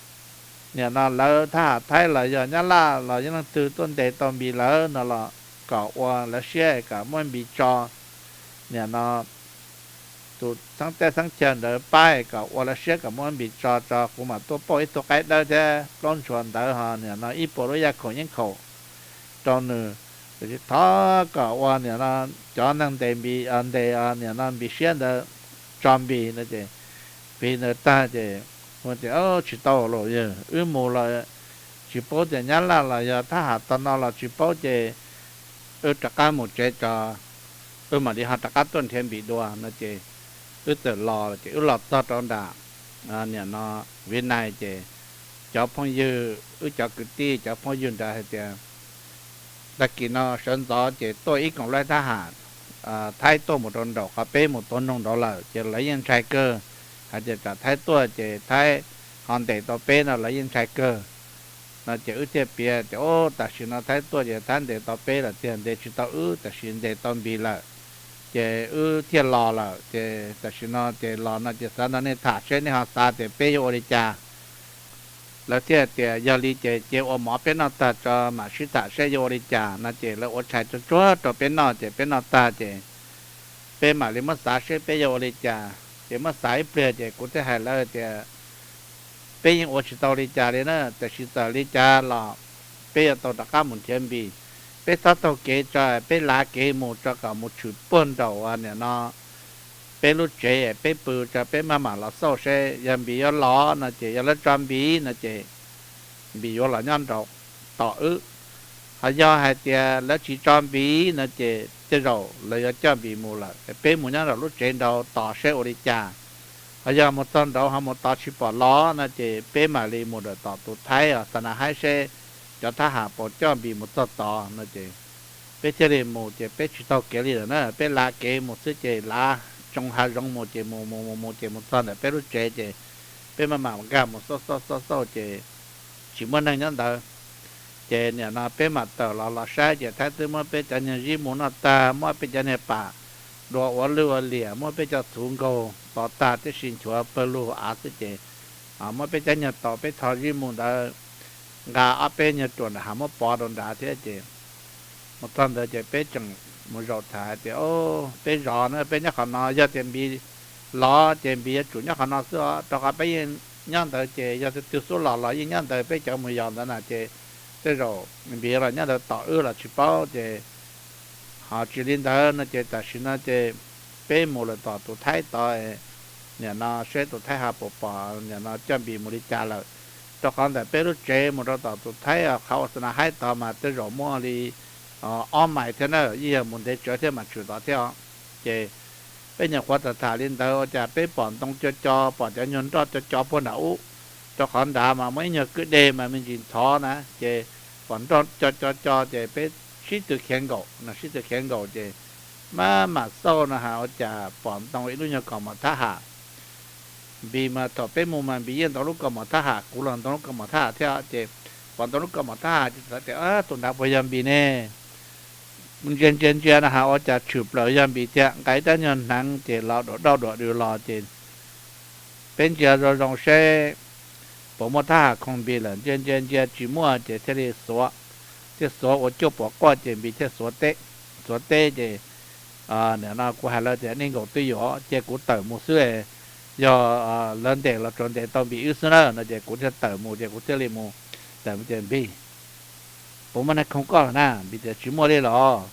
nim no lawv thab ham Thaib los yog Nyab Laj los yog leej twg tuaj ntes tau Npis lawm no los kom ua lawv siab kom muab Npis tso, nim no tus xeeb teb xeeb chaw ntawd pab kom ua lawv siab kom muab Npis tso tso, kuv mam tuaj pauj ib tug qaib dawb thiab plaub ntshua ntawd ho nim no ib puas lub yaj khaum yeeb khaum rau nws. Tiam sis thov kom ua nim no cov neeg ntes Npis, ntes nim no Npis siab ntawd tso Npis no ces fiv ntawd tag ces kuv tias, Tsis tau lauj yawg, wb mus los tsis paub tias Nyab Laj los yog thab ham tog no los tsis paub ces wb rov qab mus tsev tso, wb mam li ho rov qab tuaj nrhiav Npis dua no ces wb txawm los ces wb los txog rau nram nim no Viv Nais ces cov phooj ywg, wb cov kwv tij cov phooj ywg ntawd hais tias tag kis no sawv ntxov ces tuaj ib koom laib thab ham Thaib tuaj mus rau nraum qhov peb mus tuav noog nraud lawm ces lawv yeej ntshai kawg, hais tias tsam Thaib tuaj ces Thaib ho ntes tau peb no lawv yeej ntshai kawg. No ces wb thiaj piav tias, Ub, tam sim no Thaib tuaj ces Thaib ntes tau peb lawm tiag, ntes tsis tau wb, tam sim ntes tau Npis lawm, ces wb thiaj los lawm. Ces tam sim no ces los no ces xav nrog nej tham seb nej ho xav tias peb yuav ua li cas. Lawv thiaj tias, Yog li ces cia ua mov peb noj tag tso mam sib tham seb yuav ua li cas. No ces lawv ua tshais tsuag tsuag rau peb noj, ces peb noj tag ces peb mam li muab xav seb peb yuav ua li cas. Ces muab xav ib pliag ces kuv thiaj hais lawv tias, Peb yeej ua tsis tau li cas li na, tiam sis txawm li cas los peb yuav tau rov qab mus nrhiav Npis. Peb txhob taug kev tso, peb lav kev mus tso kom mus tshwm puag nraum nim no peb lub tsev, peb pw tso peb maj mam los xauj seb yog Npis yuav los no ces yog lawv tso Npis no ces Npis yuav los nyob nraud tos wb. Ho yog hais tias lawv tsis tso Npis no ces tej zaum lawv yuav coj Npis mus lawm, peb mus nyob nraum lub tsev nraud tos seb ua li cas. Ho yog mus txog nraud ho mus tos tsis pom los no ces peb mam li mus rau tom tus Thaib os, xa na haib seb cov thab ham puas coj Npis mus txog tod no ces peb thiaj li mus. Ces peb tsis taug kev li lawm na, peb lav kev mus xwb ces lav tsoo hav zoov mus ces mus mus mus mus ces mus txog ntawm peb lub tsev ces peb maj mam nkag mus xauj xauj xauj xauj ces tsis muaj neeg nyob ntawd. Ces nim no peb mam tawm los los saib ces Thaib twb muab peb cov niag zib mu noj tag, muab peb cov niag pam dua ua lwj ua liam, muab peb cov txhuv nkaug tod tag tib si nchuav pawg lug av xwb ces muab peb cov niag taus peb tho zib mu ntawd nqa ob peb nyuag ruam nram hav muab pov rau nrad thiab ces mus txog ntawd ces peb tseem mus zaum tham hais tias, Peb zov na, peb nyob qhov no, yog tias Npis los ces Npis yuav tsum nyob qhov no xwb os, rau qhov peb yeej nyob ntawd ces yog tus twg xub los los yeej nyob ntawd, peb cov mus yos ntawd na ces tej zaum Npis los nyob ntawd tos wb los tsis paub ces ho tsis li ntawd no ces tam sim no ces peb mus lawm tom tus Thaib tod, nim no seb tus Thaib ho puas pom, nim no coj Npis mus li cas lawm. Rau qhov ntawm peb lub tsev mus rau tom tus Thaib qhov ua xa na haib tod mas tej zaum muaj li ob mais thiab na, yeej yog mus ntev tsawv thiab mas tshwm tod thiab os. Ces peb nyuam qhuav tham tham li ntawd ua cas peb pom ntoo co co, pom cov nyuag nroj co co puag nram ub, rau qhov nrad mas muaj ib nyuag kwj deg mas me ntsis ntxhov na ces pom nroj co co co ces peb sib tw khiav nkaum no, sib tw khiav nkaum ces maj mam xauj no has ua cas pom ntoo ib lub nyuag kaus mom thab ham. Npis mas thaum peb mus mas Npis yeej ntoo lub kaus mom thab ham, kuv los ntoo lub kaus mom thab ham thiab ces pom ntoo lub kaus mom thab ham ces xav tias tus nrad puas yog Npis ne. Ntsia ntsia ntsia no has ua cas tshwm plaws yog Npis thiab, nqa ib rab nyuag hneev ces los duam dauj duam dws los ces peb ntsia zoo zoo seb puas muaj thab ham khoo Npis lawm, ntsia ntsia ntsia tsis muaj ces thiaj li xuav, thiaj xuav ua cuaj puas quaj ces Npis thiaj xuav teb, xuav teb ces nim no kuv hais lawv tias nej nkaum twj ywm cia kuv tawm mus xwb, yog lawv ntes los tsuas ntes tau Npis wb xwb na no ces kuv thiaj tawm mus ces kuv thiaj li mus tawm mus tias Npis, puas muaj neeg khoo koj lawm na? Npis tias tsis muaj li los,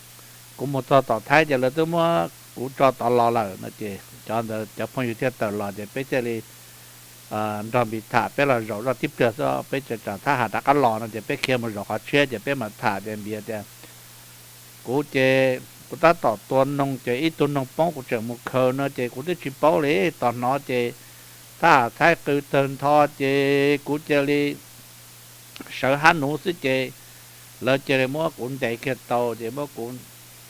kuv mus txog tom Thaib ces lawv twb muab kuv tso tod los lawm no ces cov ntawd cov phooj ywg thiaj tawm los ces peb thiaj li nrog Npis tham, peb los zaum zoj tib pliag xwb peb tseem tsam thab ham rov qab los no ces peb khiav mus zaum qhov tshiab ces peb mam tham ces Npis tias kuv ces kuv tab tom tua noog ces ib tug noog poob kuv tseem mus khaws no ces kuv twb tsis paub li, tos hnov ces thab ham Thaib qw tawg ntho ces kuv cia li sawv hab nuv xwb ces lawv cia li muab kuv ntes kiag tau ces muab kuv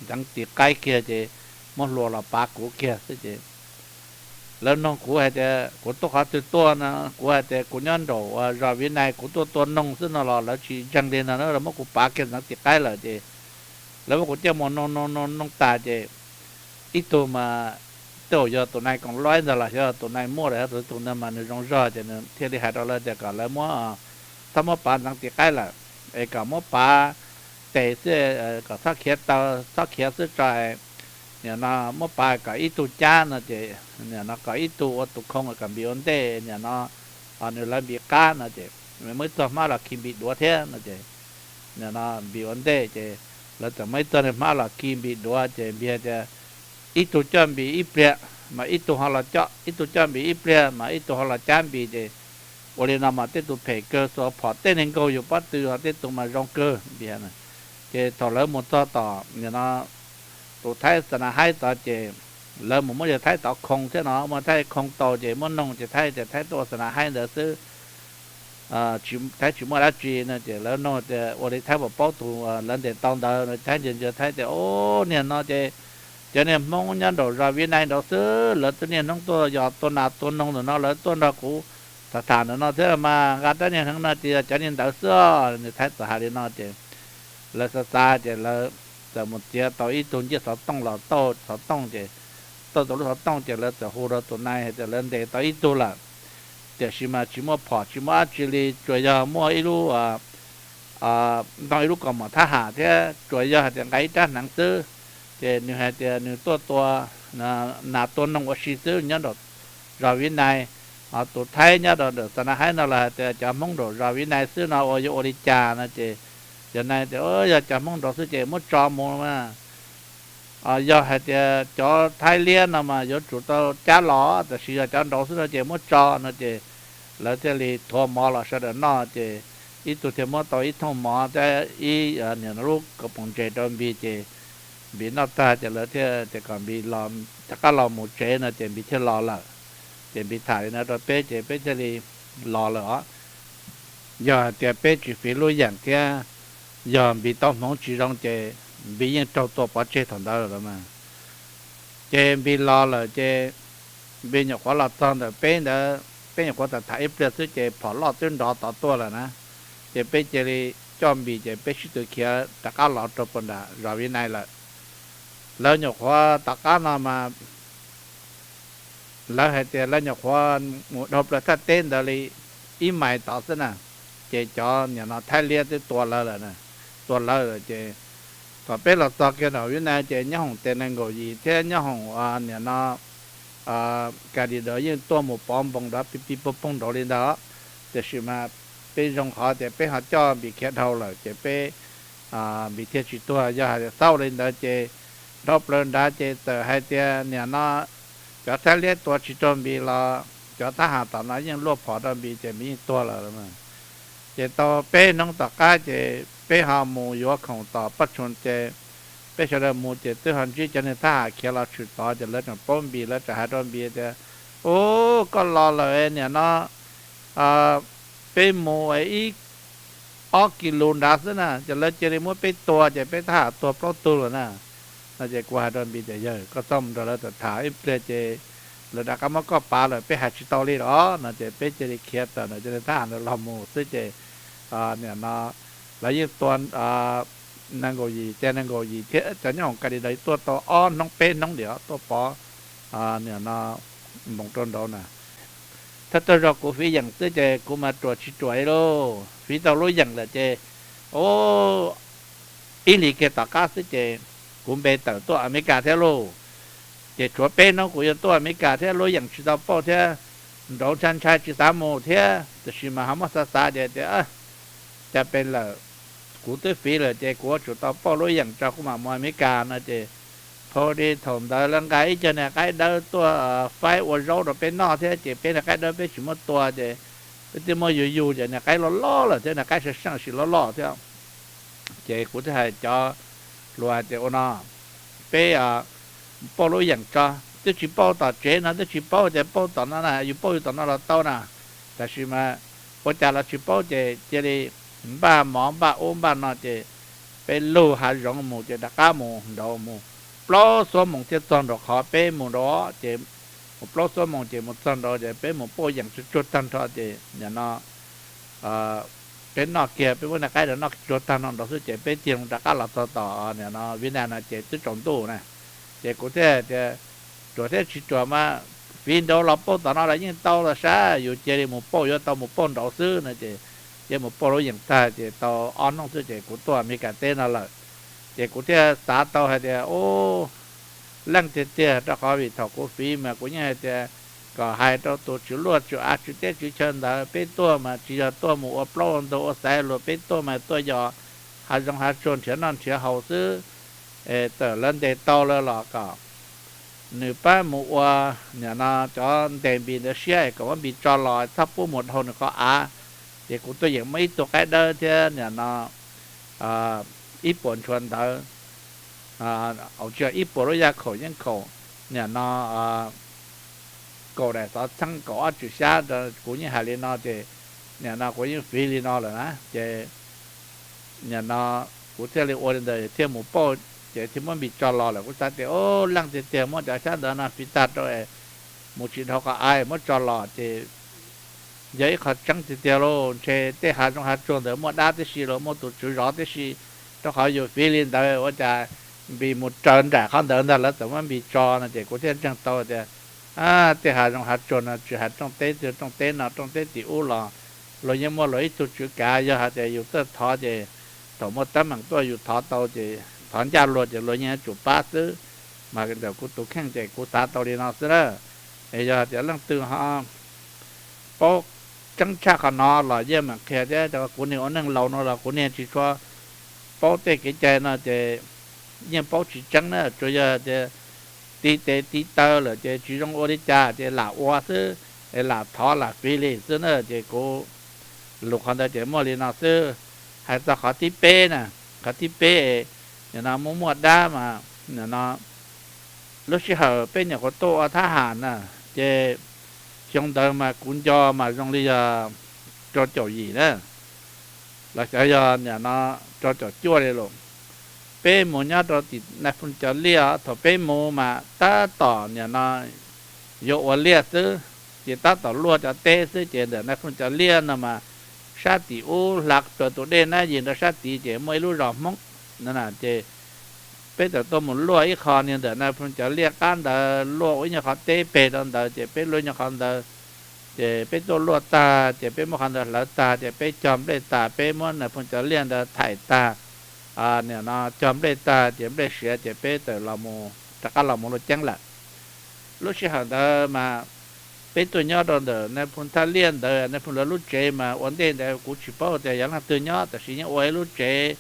ntxeev tis qaib kiag ces muab hlua los pav kuv kiag xwb ces lawv nug kuv hais tias kuv tuaj qhov twg tuaj no, kuv hais tias kuv nyob nraum zos Viv Nais, kuv tuaj tua noog xwb no los lawv tsis ntseeg li no na, lawv muab kuv pav kiag ntxeev tis qaib lawm ces lawv muab kuv coj mus noog noog noog noog tas ces ib tug mas tej zaum yog tus nais koom luab ntag los xyov tus nais muaj los yog tus ntawd mas nws zoo zog ces nws thiaj li hais rau lawv tias kom lawv muab, txhob muab pav ntxeev tis qaib lawm es kom muab pav tes xwb, kom txhob khiav taw, txhob khiav xwb tso, nim no muab pav kom ib tug cab no ces nim no kom ib tug ua tus khoo kom Npis ua ntej, nim no nws lawv Npis qab no ces muaj ib txog hmab los khi Npis duav thiab no ces nim no Npis ua ntej ces lawv txawm muaj ib txog hmab los khi Npis duav ces Npis tias ib tug coj Npis ib pliag mas ib tug ho los coj, ib tug coj Npis ib pliag mas ib tug ho los cab Npis ces ua li no mas tej tus phem kawg, xuas phom tej neeg nkaug yus pob tw, ho tej tus mas zoo kawg Npis. Ces thaum lawv mus txog tom nim no tus Thaib xa na haib tod ces lawv mus muab yawg Thaib tod khoo thiab no, muab Thaib khoo tau ces muab noog ces Thaib tias Thaib tuaj ua xa na haib ntawd xwb, Thaib tsis muaj dab tsi no ces lawv nug tias ua li Thaib puas paub tus lawv ntes tau ntawd no, Thaib ntsia ntsia Thaib tias, Ub, niag no ces cov niag Hmoob nyob nraum zos Viv Nais nraud xwb, lawv twb niaj hnub tuaj yos tua nas tua noog ntawm no, lawv tuaj nrog kuv Tham tham ntawm no thiab mas nqa rab niag hneev no ces yog cov niag ntawd xwb os. Niag Thaib txawm hais li no ces lawv xav xav ces lawv txawm mus txiav tau ib tug ncej xov tooj los tau xov tooj ces tau tau lub xov tooj ces lawv txawm hu rau tus nai hais tias lawv ntes tau ib tug lawm, tiam sis mas tsis muaj phom tsis muaj dab tsi li, tsuas yog muaj ib lub ntoo ib lub kaus mom thab ham thiab tsuas yog hais tias nqa ib rab hneev xwb. Ces nws hais tias nws tuaj tua nas tua noog ua si xwb nyob nraum zos Viv Nais. Ho tus Thaib nyob rau ntawm Xa Na Haib no los hais tias cov Hmoob nraum zos Viv Nais xwb no ua yuav ua li cas no ces yog nai tias yog cov Hmoob nraud xwb ces muab tso mus mas yog hais tias cov Thaib liab no mas yuav tsum tau cab los, tab sis yog cov nraud xwb no ces muab tso no ces lawv thiaj li thuav mov los sawv daws noj ces ib tug thiaj muab tau ib thooj mov thiab ib niag lub kaus poom ntses rau Npis ces Npis noj tag ces lawv thiaj tias kom Npis rov qab los mus tsev no ces Npis thiaj los lawm. Ces Npis tham li no rau peb ces peb thiaj li los lawm os. Yog hais tias peb tsis fiv lub yeem thiab yog Npis tau hmoov tsis zoo ces Npis yeej raug tua pov tseg thaum ntawd lawm mas. Ces Npis los lawm ces Npis nyuam qhuav los txog ntawm peb ntawd, peb nyuam qhuav tham tham ib pliag xwb ces phom loj twb nrov tod tuaj lawm na. Ces peb cia li coj Npis ces peb sib tw khiav rov qab los rau puag nram zos Viv Nais lawm. Lawv nyuam qhuav tom qab no mas lawv hais tias lawv nyuam qhuav mus dhau plaws thaj teb ntawd li ib mais tod xwb na, ces cov niam no Thaib liab twb tua lawv lawm, tua lawv lawm ces thaum peb los txog kiag nram Viv Nais ces nyob hoom tes nees nkaum yim thiab nyob hoom niam no Ka Dis Daws yeej tuaj mus pov npoo nrov pij pij pooj pooj nraud li ntawd. Tiam sis mas peb zoo qhov tias peb ho coj Npis khiav dhau lawm ces peb Npis thiaj tsis tuag. Yog hais tias xav ua li ntawd ces dhau plaws nrad ces txawm hais tias niam no cov Thaib liab tua tsis raug Npis los cov thab ham tom no yeej luaj phom rau Npis ces Npis yeej tuag lawm. Ces tau peb hnub tom qab ces peb ho mus yuav khoom tom Paj Tshoo ces peb sawv daws mus ces twb ho ntsib cov niag thab ham khiav los tshwm tod ces lawv tseem paub Npis, lawv tseem hais rau Npis tias, Ub, koj los lawm niam no, peb mus ib ob kis lus nrad xwb na, ces lawv cia li muab peb tua ces peb thab ham tuag plaub tug lawm na. No ces kuv hais rau Npis tias, Yawg, koj txhob mus nrog lawv tham tham ib pliag ces lawv rov qab muab koj pav lawm, peb hais tsis tau li los? No ces peb cia li khiav tawm ntawm cov niag thab ham ntawd los mus xwb ces niam no lawv yeej tua nees nkaum yim, tes nees nkaum yim thiab cov nyob hoom Ka Dis Daws tuaj tau ob hnub peb hnub diam tuaj pov niam no npoo rau nraud na. Thawj thawj zaug kuv fiv yeem xwb ces kuv mas ruam tsis ruam li lauj, fiv tau lub yeem lawm ces, o, ib hlis kiag tom qab xwb ces kuv npe tawm tuaj Amelikas thiab lauj. Ces tshuav peb hnub kuv yuav tuaj Amelikas thiab lub yeem tsis tau pauj thiab, nraud ntshai ntshai tsis xav mus thiab, tiam sis mas ho muab xav xav ces tias, cas pes lawm, kuv twb fiv lawm ces kuv yuav tsum tau pauj lub yeem tso kuv mam mus Amelikas no ces, pha di thaum ntawd lawv nqa ib co niag qaib dawb tuaj faib ua zaub rau peb noj thiab ces peb niag qaib dawb peb tsis muab tua ces peb twb muab yug yug ces niag qaib loj loj lawm thiab, niag qaib sab seej sim loj loj thiab. Ces kuv thiaj hais cov hluas hais tias, Ua no, peb pauj lub yeem tso, twb tsis pauj tom tsev no twb tsis paub tias pauj tom no na, yus pauj yus tom no los tau na. Tab sis mas ua cas los tsis paub ces cia li npaj mov npaj ub npaj no ces peb lug hav zoov mus ces rov qab mus nraud mus plaub xuab moos thiaj txog nraud qhov peb mus nraud ces mus plaub xuab moos ces mus txog nraud ces peb mus pauj yeem tsuag tsuag tag nrho ces nim no peb noj kiag, peb muab niag qaib noj tsuag tag nrho nraud xwb ces peb tig loo rov qab los txog tom nim no Viv Nam no ces twb tsaus ntuj na. Ces kuv thiaj tias, Ruam thiab tsis ruam mas fiv nraud los pauj tom no los yeej tau los sav, yus cia li mus pauj yuav tau mus pauj nraud xwb no ces cia mus pauj lub yeem tag ces tau ob hnub xwb ces kuv tuaj Amelikas teb no lawm. Ces kuv thiaj xav tau hais tias, Ub, leej tiag tiag, rau qhov vim thaum kuv fiv mas kuv yeej hais tias kom hais rau tus tswv luaj tswv av tswv teb tswv chaw ntawd, peb tuaj mas tsis yog tuaj mus ua plaub ua ntug ua xaiv luag, peb tuaj mas tuaj yos hav zoov hav tsuag nrhiav noj nrhiav haus xwb. Txawm lawv ntes tau lawm los kom nws pab mus ua nim no cov ntes Npis ntawd siab es kom muab Npis tso los, txhob pub mus dhau nws qhov av. Ces kuv tuaj yeem muab ib tug qaib dawb thiab nim no ib puas ntshuav ntawv, tsis yog, ib puas lub yaj khaum yeeb khaum, nim no kaum daim xov txheeb kaum ob tswm xyab, kuv yeej hais li no ces nim no kuv yeej fiv li no lawm na ces nim no kuv thiaj li ua li ntawd thiaj mus pauj, ces thiaj muab Npis tso los lawm. Kuv xav tias, Ub, leej tiag tiag, muab cov xyab ntawv no fiv tag rau es mus tsis dhau qhov av muab tso los ces yog ib qho tseeb tiag tiag lauj. Ntshe tej hav zoov hav tsuag ntawd muaj dab tib si los muaj tus tswv zov tib si, rau qhov yus fiv li ntawd ua cas Npis mus raws nraim qhov ntawd ntag, lawv txawm muab Npis tso no ces kuv thiaj ntseeg tau tias tej hav zoov hav tsuag no tsis hais rooj teb twg, rooj teb no rooj teb tim ub los luag yeej muaj luag ib tug tswv kav. Yog hais tias yus txawj thov ces thaum muaj teeb meem tuaj yus thov tau ces thov ncaj luag ces luag yeej yuav tsum pab xwb. Mas ntawm kuv tus kheej ces kuv xav tau li no xwb na. Es yog hais tias leej twg ho paub tseeb tshaj qhov no los yeej meem qhia thiab, rau kuv niag ua neej laus no los kuv niag tsis tshua paub tej kev cai no ces yeej paub tsis tseeb na. Tsuas yog tias tiv tes tiv taw lawm ces tsis zoo ua li cas ces lam ua xwb, es lam thov lam fiv li xwb na. Ces kuv lus qhov ntawd ces muaj li no xwb. Hais txog qhov thib peb na, qhov thib peb, nim no muaj muaj dab mas, nim no lub sij hawm peb nyuam qhuav tuaj ua thab ham na, ces xyoo ntawd mas kuv nco mas zoo li yog rau caum yim na, los xyov yog nim no rau caum cuaj li lawm. Peb mus nyob rau tim Nais Phoo cov liaj, thaum peb mus mas tab tom nim no yuav ua liaj xwb, ces tab tom luaj cov teb xwb, ces ntawm Nais Phoo cov liaj no mas sab tim ub hla plaws tus dej Nab Yis rau sab tid ces muaj ib lub zos Hmoob no na. Ces peb txawm tuaj mus luaj ib qho niag ntawm Nais Phoo cov liaj qab ntawd, luaj ua ib nyuag qhov teb peg rau ntawd, ces peb luaj ib nyuag qhov ntawd. Ces peb tuaj luaj tag ces peb muab qhov ntawd hlawv tag ces peb cog nplej tas, peb muab Nais Phoo cov liaj ntawd thaim tag, nim no cog nplej tag ces nplej siav ces peb txawm los, rov qab los mus luaj ceeb lawm. Lub sij hawm ntawd mas peb tuaj nyob rau ntawm Nais Phoo thaj liaj ntawd, Nais Phoo lawv lub tsev mas ua ntej ntawd kuv tsis paub tias yog leej twg nyob, tab sis yeej ua ib lub tsev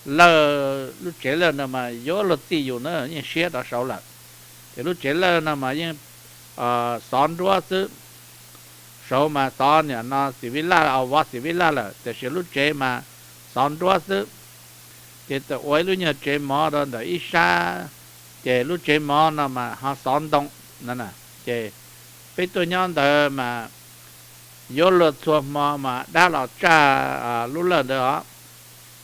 lawj, lub tsev lawj no mas yuav luag txij yus na, yeej siab rov saud lawm. Ces lub tsev lawj no mas yeej xov nruab xwb, saud mas xov nim no xim vib laj, vov xim vib laj lawm, tiam sis lub tsev mas xov nruab xwb. Ces txawm ua ib lub nyuag tsev mov rau ntawm ib sab, ces lub tsev mov no mas ho xov ntoo no. Ces peb tuaj nyob ntawd mas yuav luag txhua hmo mas dab los tsaj lub lawj ntawd os.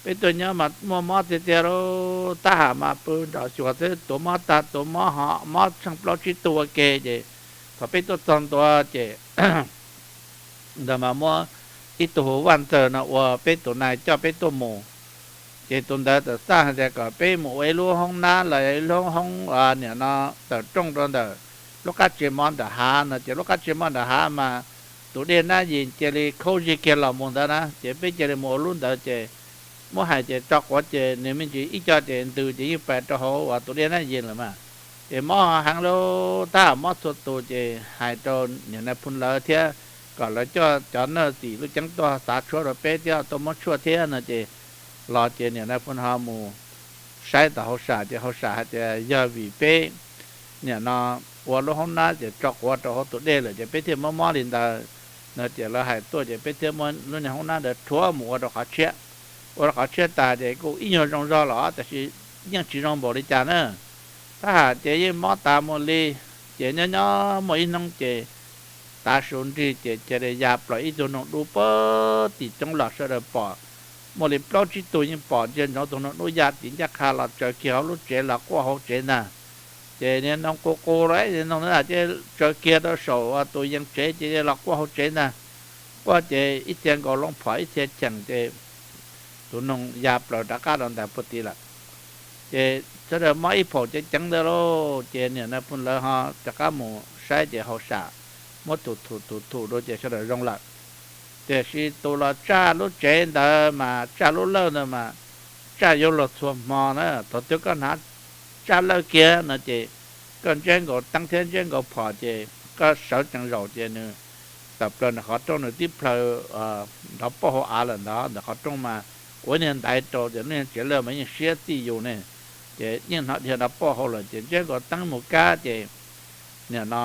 Peb tuaj nyob mas muaj mob tiag tiag lauj, tab ham mas pw nrov xyuas xwb, tuav mob tag tuav mob ho mob tsheej plaub tsib tug ua ke. Ces thaum peb tuaj txog ntua ces ntawd mas muab ib tug hu Vaj Ntxawg no ua peb tus nais coj peb tuaj mus. Ces tus ntawd txawm xaj hais tias kom peb mus ua ib lub hoob nab los ib lub hoob nim no tawm rooj rau ntawm lub qab tsev mov nram hav no. Ces lub qab tsev mov nram hav mas tus dej Nab Yis cia li khaub zig kiag los mus ntawd na, ces peb cia li mus ua lub ntawd. Ces muab hais ces tso quav ces nws me ntsis ib co ces ntws ces yeej pais rau hauv uas tus dej Nab Yis lawm mas. Ces mob heev lauj, tab ham mob txhua tus, ces hais rau niam Nais Phoo lawv thiab kom lawv coj cov naj txim lub ceeb tuaj xav tshuaj rau peb thiab tuaj muab tshuaj thiab no. Ces los ces niam Nais Phoo ho mus saib tom hauj sam, ces hauj sam hais tias yog vim peb nim no ua lub hoob nab ces tso quav rau hauv tus dej lawm ces peb thiaj mob mob li ntawd no. Ces lawv hais tuaj ces peb thiaj muab lub niag hoob nab ntawd rhuav mus ua rau qhov tshiab. Ua rau qhov tshiab tas ces kuj ib nyuag zoo zog los tab sis yeej tsis zoo npaum li cas na. Tab ham ces yeej mob tas mus li. Ces nyob nyob muaj ib hnub ces tav su nrig ces cia li ya plaws ib tug noog dub puag tim roob los sawv daws pom. Muaj li plaub tsib tug yeej pom ntsia ntsoov tus noog dub ya tim ncaj qha los tsaws kiag hauv lub tsev los quaj hauv tsev ntag. Ces niag noog qus qus los niag noog ntawd ces tsaws kiag rau saum tus yees tsev ces los quaj hauv tsev ntag. Quaj ces ib txhia nkaus loo phom ib txhia cheem ces tus noog ya plaws rov qab rau ntawm puag tid lawm. Ces sawv daws mob ib phaum ceev ceev ntawd lauj, ces niam Nais Phoo lawv ho rov qab mus saib ces hauj sam muab thum thum thum thum rau ces sawv daws zoo lawm. Tiam sis tus los tsaj lub tsev ntawd mas tsaj lub lawj ntawd mas tsaj yuav luag txhua hmo na. Thaum twg koj hnav tsaj lawj kiag no ces koj ntsiab nkaus teeb thiab ntsiab nkaus phom ces koj sawv tsees zaum ces nws tawm plaws ntawm qhov rooj, nws tib plhaw nrov poj hauv av lawm ntawd. Ntawm qhov rooj mas ua niag ntaiv rau ces lub niag tsev lawj mas yeej siab txij yus ne, ces yeej hnov dhia nrov poj hauv lawm ces ntsiab nkaus teeb mus kab ces nim no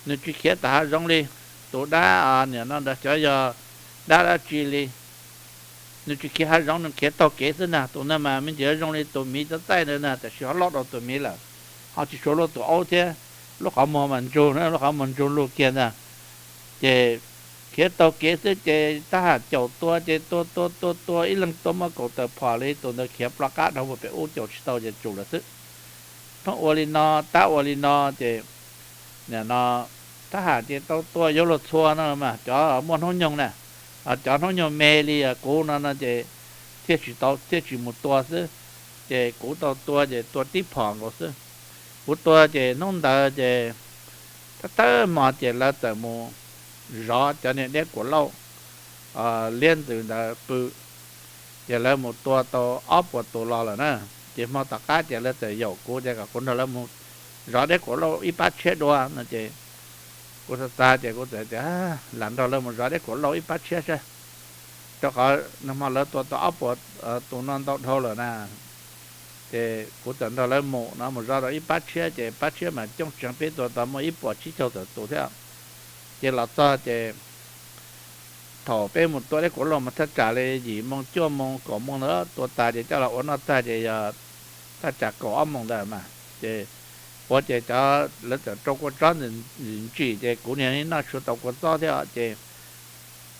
nws tsis khiav tom hav zoov li. Tus dab nim no ntawd xyov yog dab dab tsi li, nws tsis khiav hav zoov, nws khiav taug kev xwb ntag. Tus ntawd mas me ntsis zoo li tus miv txaij txaij ntawd ntag, tab sis ho loj dua tus miv lawm, ho tsis tshua luaj tus aub thiab. Lub qhov muag mas ntsug na, lub qhov muag ntsug lug kiag ntag. Ces khiav taug kev xwb ces tab ham caum tua ces tua tua tua tua ib leeg tua muaj kaum tawm phom li, tus ntawd khiav ploj qab dhau puag pem ub caum tsis tau ces tsum lawm xwb. Pheej ua li no, tab ua li no ces nim no thab ham ces tau tua yuav luag txhua no mas cov muaj hnub nyoog na, cov hnub nyoog me li kuv no no ces thiaj tsis tau, thiaj tsis mus tua xwb. Ces kuv tau tua ces tua tib phom nkaus xwb. Kuv tua ces hnub ntawd ces thawj thawj hmo ces lawv txawm mus zov cov niag deb kuam lauj liab ntxwv ntawd pw, ces lawv mus tua tau ob puas tus los lawm na. Ces hmo tom qab ces lawv txawm yaum kuv tias kom kuv nrog lawv mus zov deb kuam lauj ib pab tshiab dua no ces kuv xav xav ces kuv txawm tias lam nrog lawv mus zov deb kuam lauj ib pab tshiab saib, rau qhov nag hmo lawv tua tau ob puas tus no ntau dhau lawm na. Ces kuv txawm nrog lawv mus no mus zov rau ib pab tshiab ces pab tshiab mas coob tsev, peb tua tau muaj ib puas tsib caug tawm tus thiab. Ces los txog ces thaum peb mus tua deb kuam lauj mas thaj tsam li yim moo cuaj moo kaum moo ntawd tua tas ces coj los ua noj tag ces yog thaj tsam kaum ob moos ntawd mas ces ua ces cov lawv txawm rau kua txob ntsim ntsim ces kuv niag noj tsis tau kua txob thiab ces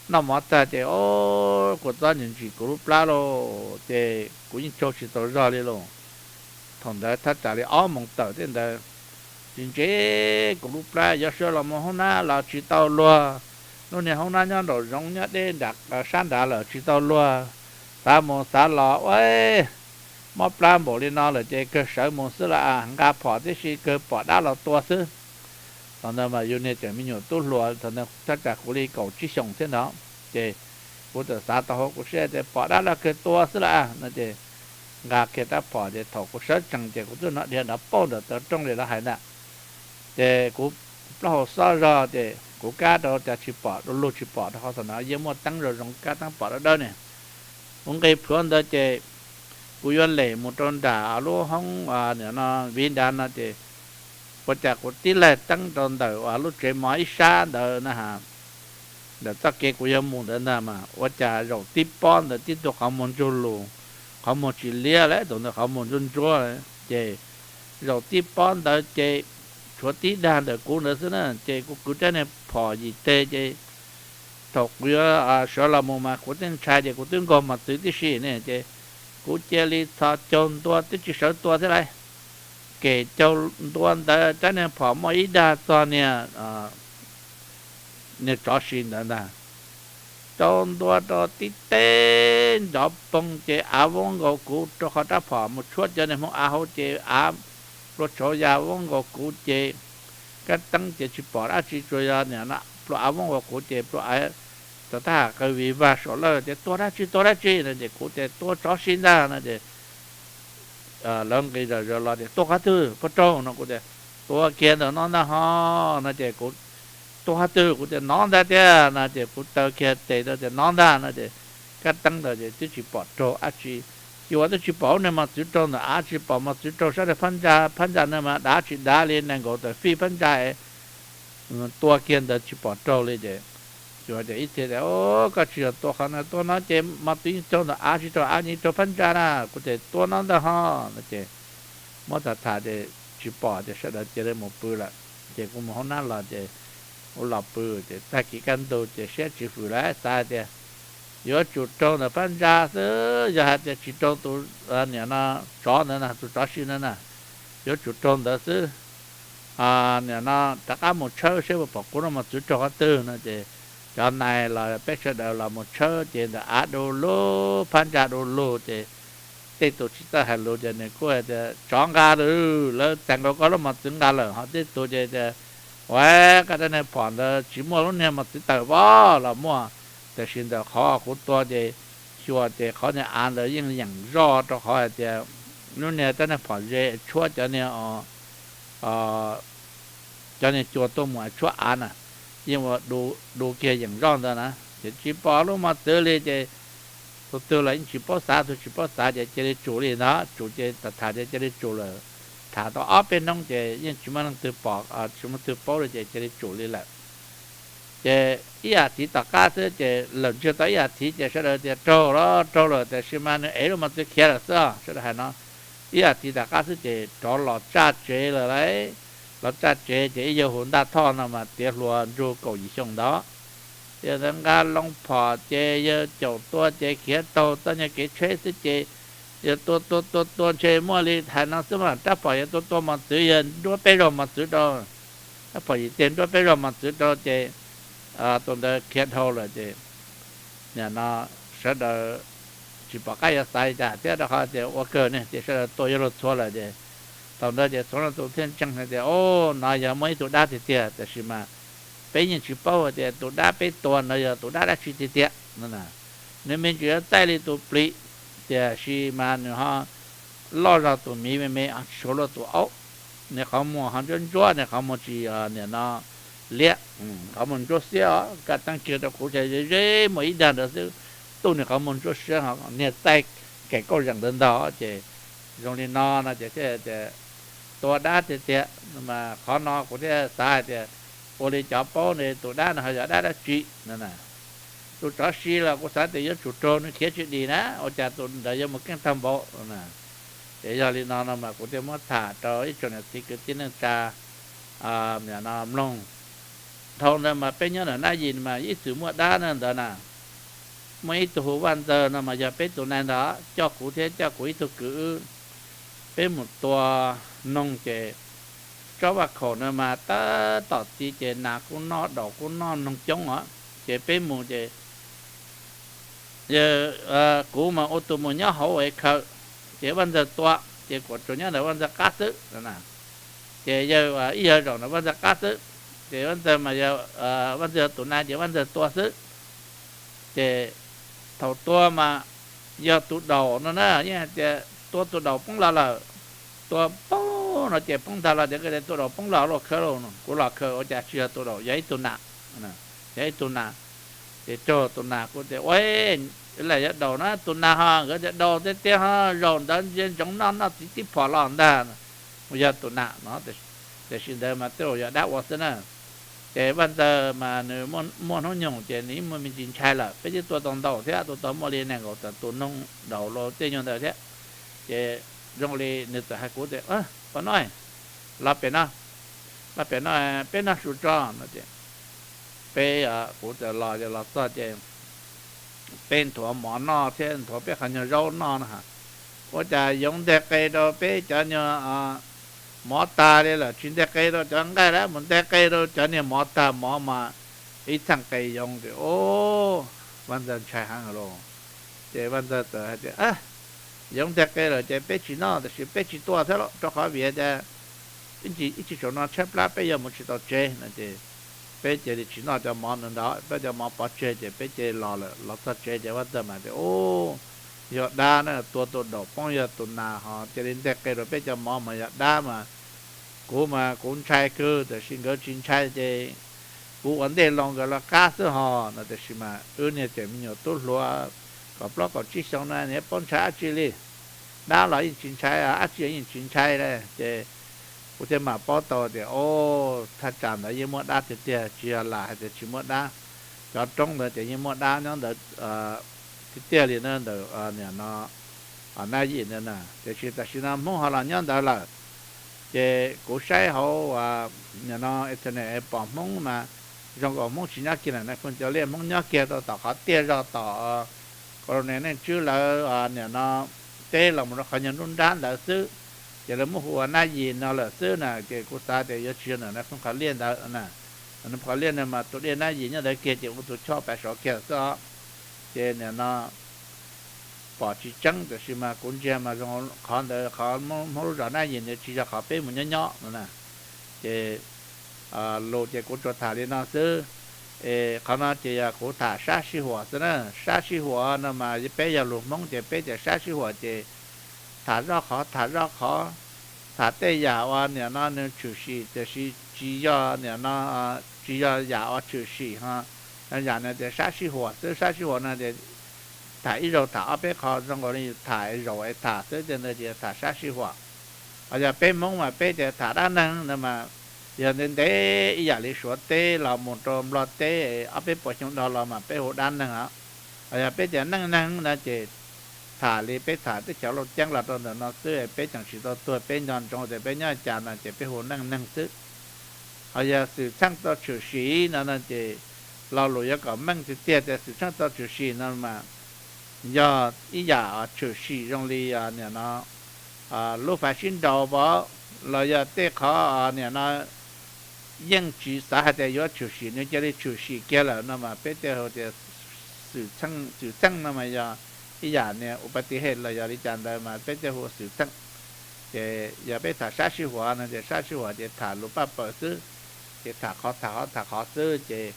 noj mov tag ces o, kua txob ntsim ntsim kuv lub plab lauj ces kuv yeej tsaug tsis txaus zog li lauj. Thaum ntawd thaj tsam li ob moos tawm tej ntawd, tsis ntse kuv lub plab yuav sawv los mus hoob nab los tsis tau luag. Lub niag hoob nab nyob nraum zoov nyob deb nram sab nrad lawm tsis tau luag. Xav mus xav los ua mob plab npaum li no lawm ces kawg sawv mus xwb las, nqa phom tib si kawg pom dab los tua xwb. Thaum ntawd mas yus niag tseem me nyuam tub hluas, thaum ntawd thaj tsam kuv li kaum tsib xyoos thiab ntawd, ces kuv txawm xav tau hauv kuv siab tias pom dab los kawg tua xwb las no ces nqa kiag rab phom ces thaum kuv sawv tsees ces kuv twb hnov dhia nrov pauj nram taw rooj li lawv hais ntag. Ces kuv plaub hau xob zog ces kuv kab rau cas tsis pom, du lug tsis pom rau qhov thaum ntawd yeej muaj teeb zoo zoo kab teeb pom dawb dawb ne. Kuv nqis plhuav ntawd ces kuv yuav lem mus rau nram lub hoob no viv nrad no ces ua cas kuv tib laig teeb rau ntawm lub tsev mov ib sab ntawd na, ntawm txoj kev kuv yuav mus ntawd ntag mas ua cas zaum tib pob ntawd tib tug qhov muag ntsuag lus, qhov muag tsis liab lawm, tus ntawd qhov muag ntsuab ntsuab. Ces zaum tib pob ntawd ces tshuav tib dag ntawm kuv ntawd xwb na, ces kuv kwv rab niag phom yim teg ces thaum kuv yuav sawv los mus mas kuv tej ntshai ces kuv twb nkaug mos txwv tib si ne, ces kuv cia li txhos caug ntua twb tsis sawv tua thiab lauj. Kem caug ntua ntawd rab niag phom muaj ib dag txog niag niag tsov si ntawd ntag. Rau ntua rau tib teg nrov poog ces av voob nkaus kuv, rau qhov rab phom mus tshuab cov niag hmoov av hauv ces av plua tshauv ya voob nkaus kuv ces kab teeb ces tsis pom dab tsi, tsuas yog niag plua av voob nkaus kuv ces plua av, cov thab ham qw vig vag saum lawj tias tua dab tsi tua dab tsi no ces kuv tias tua tsov si ntag no ces lawv nqis zom zaws los tias tua qhov twg pov raug no, kuv tias tua kiag ntawm no ntag ho no ces kuv tua qhov twg, kuv tias nov ntag tiag no ces kuv taw kiag tes rau tias nov ntag no ces kab teeb ntawd ces twb tsis pom raug dab tsi. Xyuas twb tsis pom lub niag mos txwv raug ntawm av, tsis pom mos txwv raug sab daws phab ntsa, phab ntsa no mas dav tsis dav li nees nkaum tawm fij phab ntsa. Tua kiag ntawd tsis pom raug li ces xyuas tias ib txhia tias koj tsis yog tua qhov no, tua no ces mos txwv yeej raug ntawm av tsis raug av, yeej raug phab ntsa na, kuv tias tua no ntag ho no ces muab tham tham ces tsis pom ces sawv daws cia li mus pw lawm. Ces kuv mus hoob nab los ces kuv los pw ces tag kis kaj ntug ces siab tsis fwm lawm xav hais tias yuav tsum raug ntawm phab ntsa xwb, yog hais tias tsis raug tus niam no, tsov ntawd na, tus tsov si ntawd na, yuav tsum raug ntawd xwb. Niam no rov qab mus tshawb seb puas pom kuv lub mos txwv raug qhov twg no ces cov nais los peb sawv daws los mus tshawb ces ntawm av du lug phab ntsa du lug ces tej tus tsis txawj hais lus ces nws kuj hais tias tsov nqa lawm, lawv txais nkaus koj lub mos txwv nqa lawm, ho tej tus ces tias ua koj rab niag phom ntawd tsis muaj lub niag mos txwv tawm pob los muaj, tiam sis ntawm qhov kuv tua ces xyuas ces qhov niag av ntawd yeej yeem zoj rau qhov hais tias lub niag rab niag phom ze tshuab cov niag cov niag cua tuaj mus tshuab av na, yeej ua du kiag yeem zoj ntawd na, ces tsis pom lub mos txwv li ces tus twg los yeej tsis paub xav, tus tsis paub xav ces cia li tsum li ntawd, tsum ces tham tham ces cia li tsum lawm. Tham tau ob peb hnub ces yeej tsis muaj leej twg pom, tsis muaj leej twg paub li ces cia li tsum li lawm. Ces ib as thiv tom qab xwb ces lawm ntsiag tau ib as thiv ces sawv daws tias raug los raug lawm tiam sis mas nws ev lub mos txwv khiav lawm xwb, sawv daws hais no. Ib as thiv tom qab xwb ces rov los tsaj tsev lawm lauj. Los tsaj tsev ces ib yawg hu Ntaj Thoj no mas tiav hluas ntsug kaum yim xyoo ntawd. Yawg ntawd nqa loo phom ces yawg caum tua ces khiav taug txoj niag kev tsheb xwb ces yawg tua tua tua tua ntshe muaj li hais no xwb mas rab phom yawg tua tua mos txwv, yawg nruab peb zaug mos txwv rau, phom yim tiag nruab peb zaug mos txwv rau ces tus ntawd khiav dhau lawm ces nim no sawv daws tsis pom qab yuav xav li cas thiab rau qhov tias ua kawg ne ces sawv daws tua yuav luag txhua lawm ces thaum ntawd ces txhua leej txhua tus thiaj ntseeg hais tias, o, no yog muaj ib tug dab tiag tiag, tiam sis mas peb yeej tsis paub hais tias tus dab peb tua ntawd yog tus dab dab tsi tiag tiag no na. Nws me ntsis yuav txaij li tus plis, tiam sis mas nws ho loj zog tus miv me me, tsis suav luaj tus aub. Nws qhov muag ho ntsuab ntsuab, nws qhov muag tsis, nim no liab, qhov muag ntsuab xiab os, kaj teeb kiag rau kuv ces ze ze muaj ib dag ntawd xwb, tuj nws qhov muag ntsuab siab ho niag txaij kev kauj zeem ntawd ntog ces zoo li no no ces thiaj tias tua dab tiag tiag. Mas qhov no kuv thiaj xav hais tias ua li cov paub ne tus dab no ho yog dab dab tsi no na. Tus tsov si los kuv xav tias yuav tsum raug nws khiav tsis dim na, ua cas tus ntawd yuav mus keej tag npaum na. Ces yog li no no mas kuv thiaj muab tham rau ib tsoom niam txiv kwv tij neej tsa no mloog. Dhau ntawd mas peb nyob ntawm Nab Yim mas ib txwm muaj dab na ntawd na. Muaj ib tug hu Vaj Ntxawg no mas yog peb tus nai ntag, coj kuv thiab coj kuv ib tug kwv wb, peb mus tua noog ces tsob vaj khaum no mas tab tom txiv ces nas kuj noj daus kuj noj noog coob os. Ces peb mus ces yawg, kuv mas ua tus mus nyob hauv es khaws, ces Vaj Ntxawg tua, ces kuv tsuas nyob ntawm Vaj Ntxawg qab xwb. Ces yawg ib yawg zaum ntawm Vaj Ntxawg qab xwb. Ces Vaj Ntxawg mas yog, Vaj Ntxawg yog tus nai ces Vaj Ntxawg tua xwb. Ces thaum tua mas yog tus daum no na, yeej hais tias tua tus daum poob los lawm, tua poob no ces poob ntag los tias tus daum poob los lauj, khawb lauj, kuv los khaws ua cas tsis yog tus daum, yog ib tug nas, yog ib tug nas. Ces raug tus nas, kuv tias ua li yog daum na, tus nas ho nkawd tias daum tiag tiag ho, zaum ntawd ntsia ntsoov noj noj txiv tib phom los ntag, yog tus nas no. Tiam sis ntawd mas twb yog dab ua xwb na. Ces Vaj Ntxawg mas nws muaj hnub nyoog ces nws yeej muaj me ntsis ntshai lawm, peb twb tua tau ntau thiab, tua tau muaj li nees nkaum tawm tus noog daum los tej nyuag ntawd thiab. Ces zoo li nws txawm hais kuv tias, poj no, los pem no, los pem no, peb noj su tso no. Peb, kuv txawm los, los txog ces peb nthuav mov noj thiab nthuav peb qhov nyuag zaub noj no, ua cas yoov nteg qe rau peb cov nyuag mov tag li lawm, tsis nteg qe rau cov nqaij lawm, mus nteg qe rau cov niag mov tag, mov mas ib txheej qe yoov ces, o, Vaj Ntxawg ntshai heev lauj. Ces Vaj Ntxawg txawm hais tias, yoov nteg qe lawm ces peb tsis noj, tiam sis peb tsis tua thiab los rau qhov vim tias ib tsam no tshaib plab peb yuav mus tsis tau tsev no ces peb cia li tsis noj cov mov ntawd, peb cov mov pov tseg ces peb cia li los lawm. Los txog tsev ces Vaj Ntxawg mas tias, u, yog dab na, tua tus daum poob yog tus nas ho cia li nteg qe rau peb cov mov mas yog dab mas kuv mas kuv ntshai kawg, tiam sis nkawd tsis ntshai ces kuv ua ntej los nkawd los qab xwb ho no. Tiam sis mas wb niag tseem me nyuam tub hluas kaum plaub kaum tsib xyoo na, nws paub ntshai dab tsi li. Dab los yeej tsis ntshai, dab tsi yeej tsis ntshai li. Ces kuv thiaj mam paub tau tias, o, thaj tsam ntawd yeej muaj dab tiag tiag, tsis yog lam hais tias tsis muaj dab. Cov roob ntawd ces yeej muaj dab nyob ntawd tiag tiag li na, ntawm nim no Nab Yim ntawd na. Tiam sis tam sim no Hmoob ho los nyob ntawd lawm. Ces kuv saib hauv nim no internet pom Hmoob mas zoo nkaus Hmoob tsis nyob kiag ntawm Nais Phoo Cau Liaj, Hmoob nyob kiag rau tom qhov tiaj zog tom Colonel Neej Tswb lawv nim no teb los mus rau qhov nyuag nruab nrab ntawd xwb. Ces lawv muab hu ua Nab Yim no lawm xwb na, ces kuv xav tias yuav tsis yog ntawm Nais Phoo Qhov Liaj ntawd na. Nais Phoo Qhov Liaj no mas tus dej Nab Yim nyob ntawd kiag ces ua tus choj pem saud kiag xwb os. Ces nim no pom tsis tseeb, tiam sis mas kuv ntsia mas zoo qhov ntawd, qhov Hmoob lub zos Nab Yim ntawd tsis yog qhov peb mus nyob nyob no na. Ces lus ces kuv tsuas tham li no xwb. Es qhov no ces yog kuv tham sab sij huam xwb na. Sab sij huam no mas peb yog lus Hmoob ces peb tias sab sij huam ces tham zoj qhov tham zoj qhov, tham tej yam uas nim no nws tshwm sim tiam sis tsis yog nim no, tsis yog yam uas tshwm sim ho. Yam no tias sab sij huam xwb, sab sij huam no tias tham ib zaug tham ob peb qho zoo nkaus li tham zaum es tham xwb, tej ntawd ces tham sab sij huam. Ho yog peb Hmoob mas peb tias tham dab neeg no mas yog ntev ntev ib yam li Suav teb los mus rau Nplog teb ob peb puas xyoo dhau los mas peb hu dab neeg os. Ho yog peb tias neej neeg no ces tham li peb tham teb chaws Looj Ceeb los rau ntawm no xwb, peb tseem tsis tau tuag peb nco ntsoov tias peb nyob cas no ces peb hu neej neeg xwb. Ho yog xwm txheej tau tshwm sim no no ces lo lus yuav kom meej tiag tiag tias xwm txheej tau tshwm sim no mas yog ib yam tshwm sim zoo li nim no lub fais sib nraus pov, los yog tej qhov nim no yeej tsis xav hais tias yuav tshwm sim, nws cia li tshwm sim kiag lawm no mas peb thiaj hu tias xwm txheej no mas yog ib yam niag upa ti hej los yog li cas ntawd mas peb thiaj hu xwm txheej. Ces yog peb tham sab sij huam no ces sab sij huam ces tham lus paj paws xwb, ces tham qhov tham qhov tham qhov xwb. Ces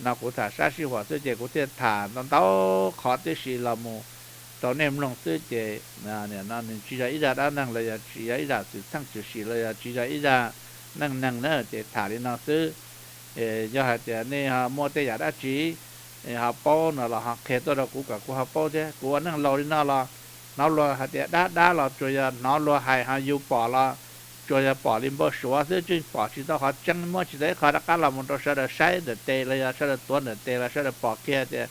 no kuv tham sab sij huam xwb ces kuv thiaj tham ntau ntau qhov tib si los mus rau nej mloog xwb. Ces nim no nws tsis yog ib zaj dab neeg los yog tsis yog ib zaj xwm txheej tshwm sim los yog tsis yog ib zaj neej neeg na, ces tham li no xwb. Yog hais tias nej ho muaj tej yam dab tsi ho paub no los ho qhia tuaj rau kuv kom kuv ho paub thiab. Kuv ua neej laus li no los hnov luag hais tias dab dab los tsuas yog hnov luag hais, ho yus pom los tsuas yog pom li npau suav xwb, tseem pom tsis tau qhov tseeb, muab tsis tau ib qho rov qab los mus rau sawv daws saib ntawm tes los yog sawv daws tuav ntawm tes los sawv daws pom kiag tias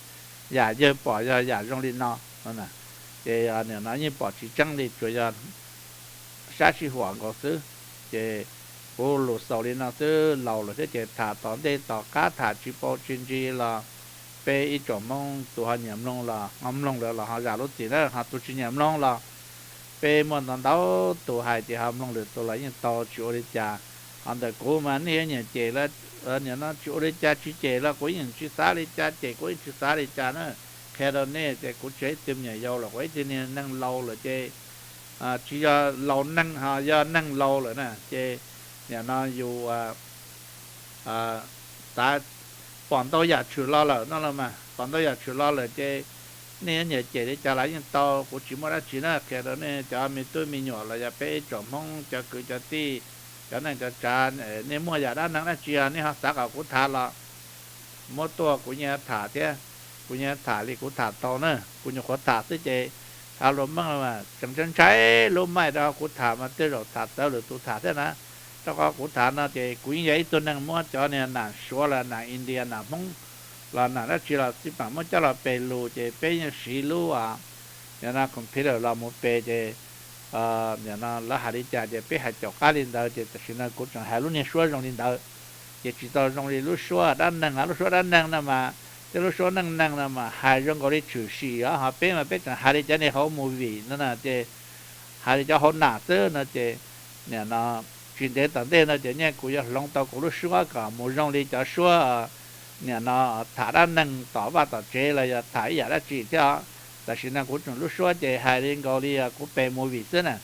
yam yawg pom yog yam zoo li no. Ces nim no yeej pom tsis tseeb li, tsuas yog sab sij huam nkaus xwb. Ces kuv lus xaus li no xwb, laus lawm thiab ces tham tom ntej tom qab tham tsis paub tsis ntsis los peb ib tsoom Hmoob tus ho nyiam mloog los ho mloog lawm los ho zam lub txim na, ho tus tsis nyiam mloog los peb muaj ntau ntau tus hais ces ho mloog lwm tus los yeej tau, tsis ua li cas. Ho ntawm kuv mas nej yuav nyiam cem los nim no tsis ua li cas, tsis cem los kuv yeej tsis xav li cas, cem kuv yeej tsis xav li cas na. Qhia rau nej tias kuv tsis yog ib tug me nyuam yaus lawm, kuv ib tug niag neeg laus lawm ces tsis yog laus neeg ho yog neeg laus lawm na. Ces nim no yus xav pom ntau yam tshwm los lawm no los mas, pom ntau yam tshwm los lawm ces nej yuav nyiam cem li cas los yeej tau, kuv tsis muaj dab tsi na. Qhia rau nej cov me tub me nyuam los yog peb ib tsoom Hmoob cov kwv cov tij, cov neej cov tsav, nej muaj yam dab neeg dab tsi nej ho xav kom kuv tham los muab tuaj kuv yeej tham thiab. Kuv yeej tham li kuv tham tau na, kuv nyuam qhuav tham xwb ces hais lus Hmoob mas tseem ntshai ntshai lub maij rau kuv tham mas tej zaum tham txawv lwm tus tham thiab na. Rau qhov kuv tham no ces kuv yeej yog ib tug neeg muab cov niag nam Suav los nam India nam Hmoob los nam dab tsi los xij peem muab coj los pes lus ces peb yeej siv lub nim no computer los mus pes ces nim no lawv hais li cas ces peb hais caum qab li ntawd. Ces tam sim no kuv tseem hais lub niag suab zoo li ntawd, ces tsis tau zoo li lub suab dab neeg. Lub suab dab neeg no mas thiab lub suab neej neeg no mas hais zoo nkaus li tshwm sim os. Ho peb mas peb tseem hais li cov niag hauv movie no na, ces hais li cov hauv nam xwb no ces nim no tsis ntev tom ntej no ces nyaj kuv yuav hloov tau kuv lub suab kom mus zoo li cov suab nim no tham dab neeg tom vaj tom tsev los yog tham ib yam dab tsi thiab. Tam sim no kuv tseem lub suab ces hais li nkaus li kuv pes movie xwb na,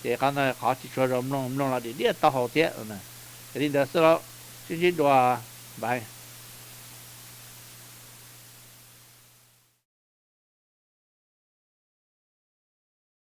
ces qhov ntawd qhov tsis tshua zoo mloog, mloog los dim diaj taub hau thiab. Ces li ntawd xwb lauj, sib ntsib dua, bye.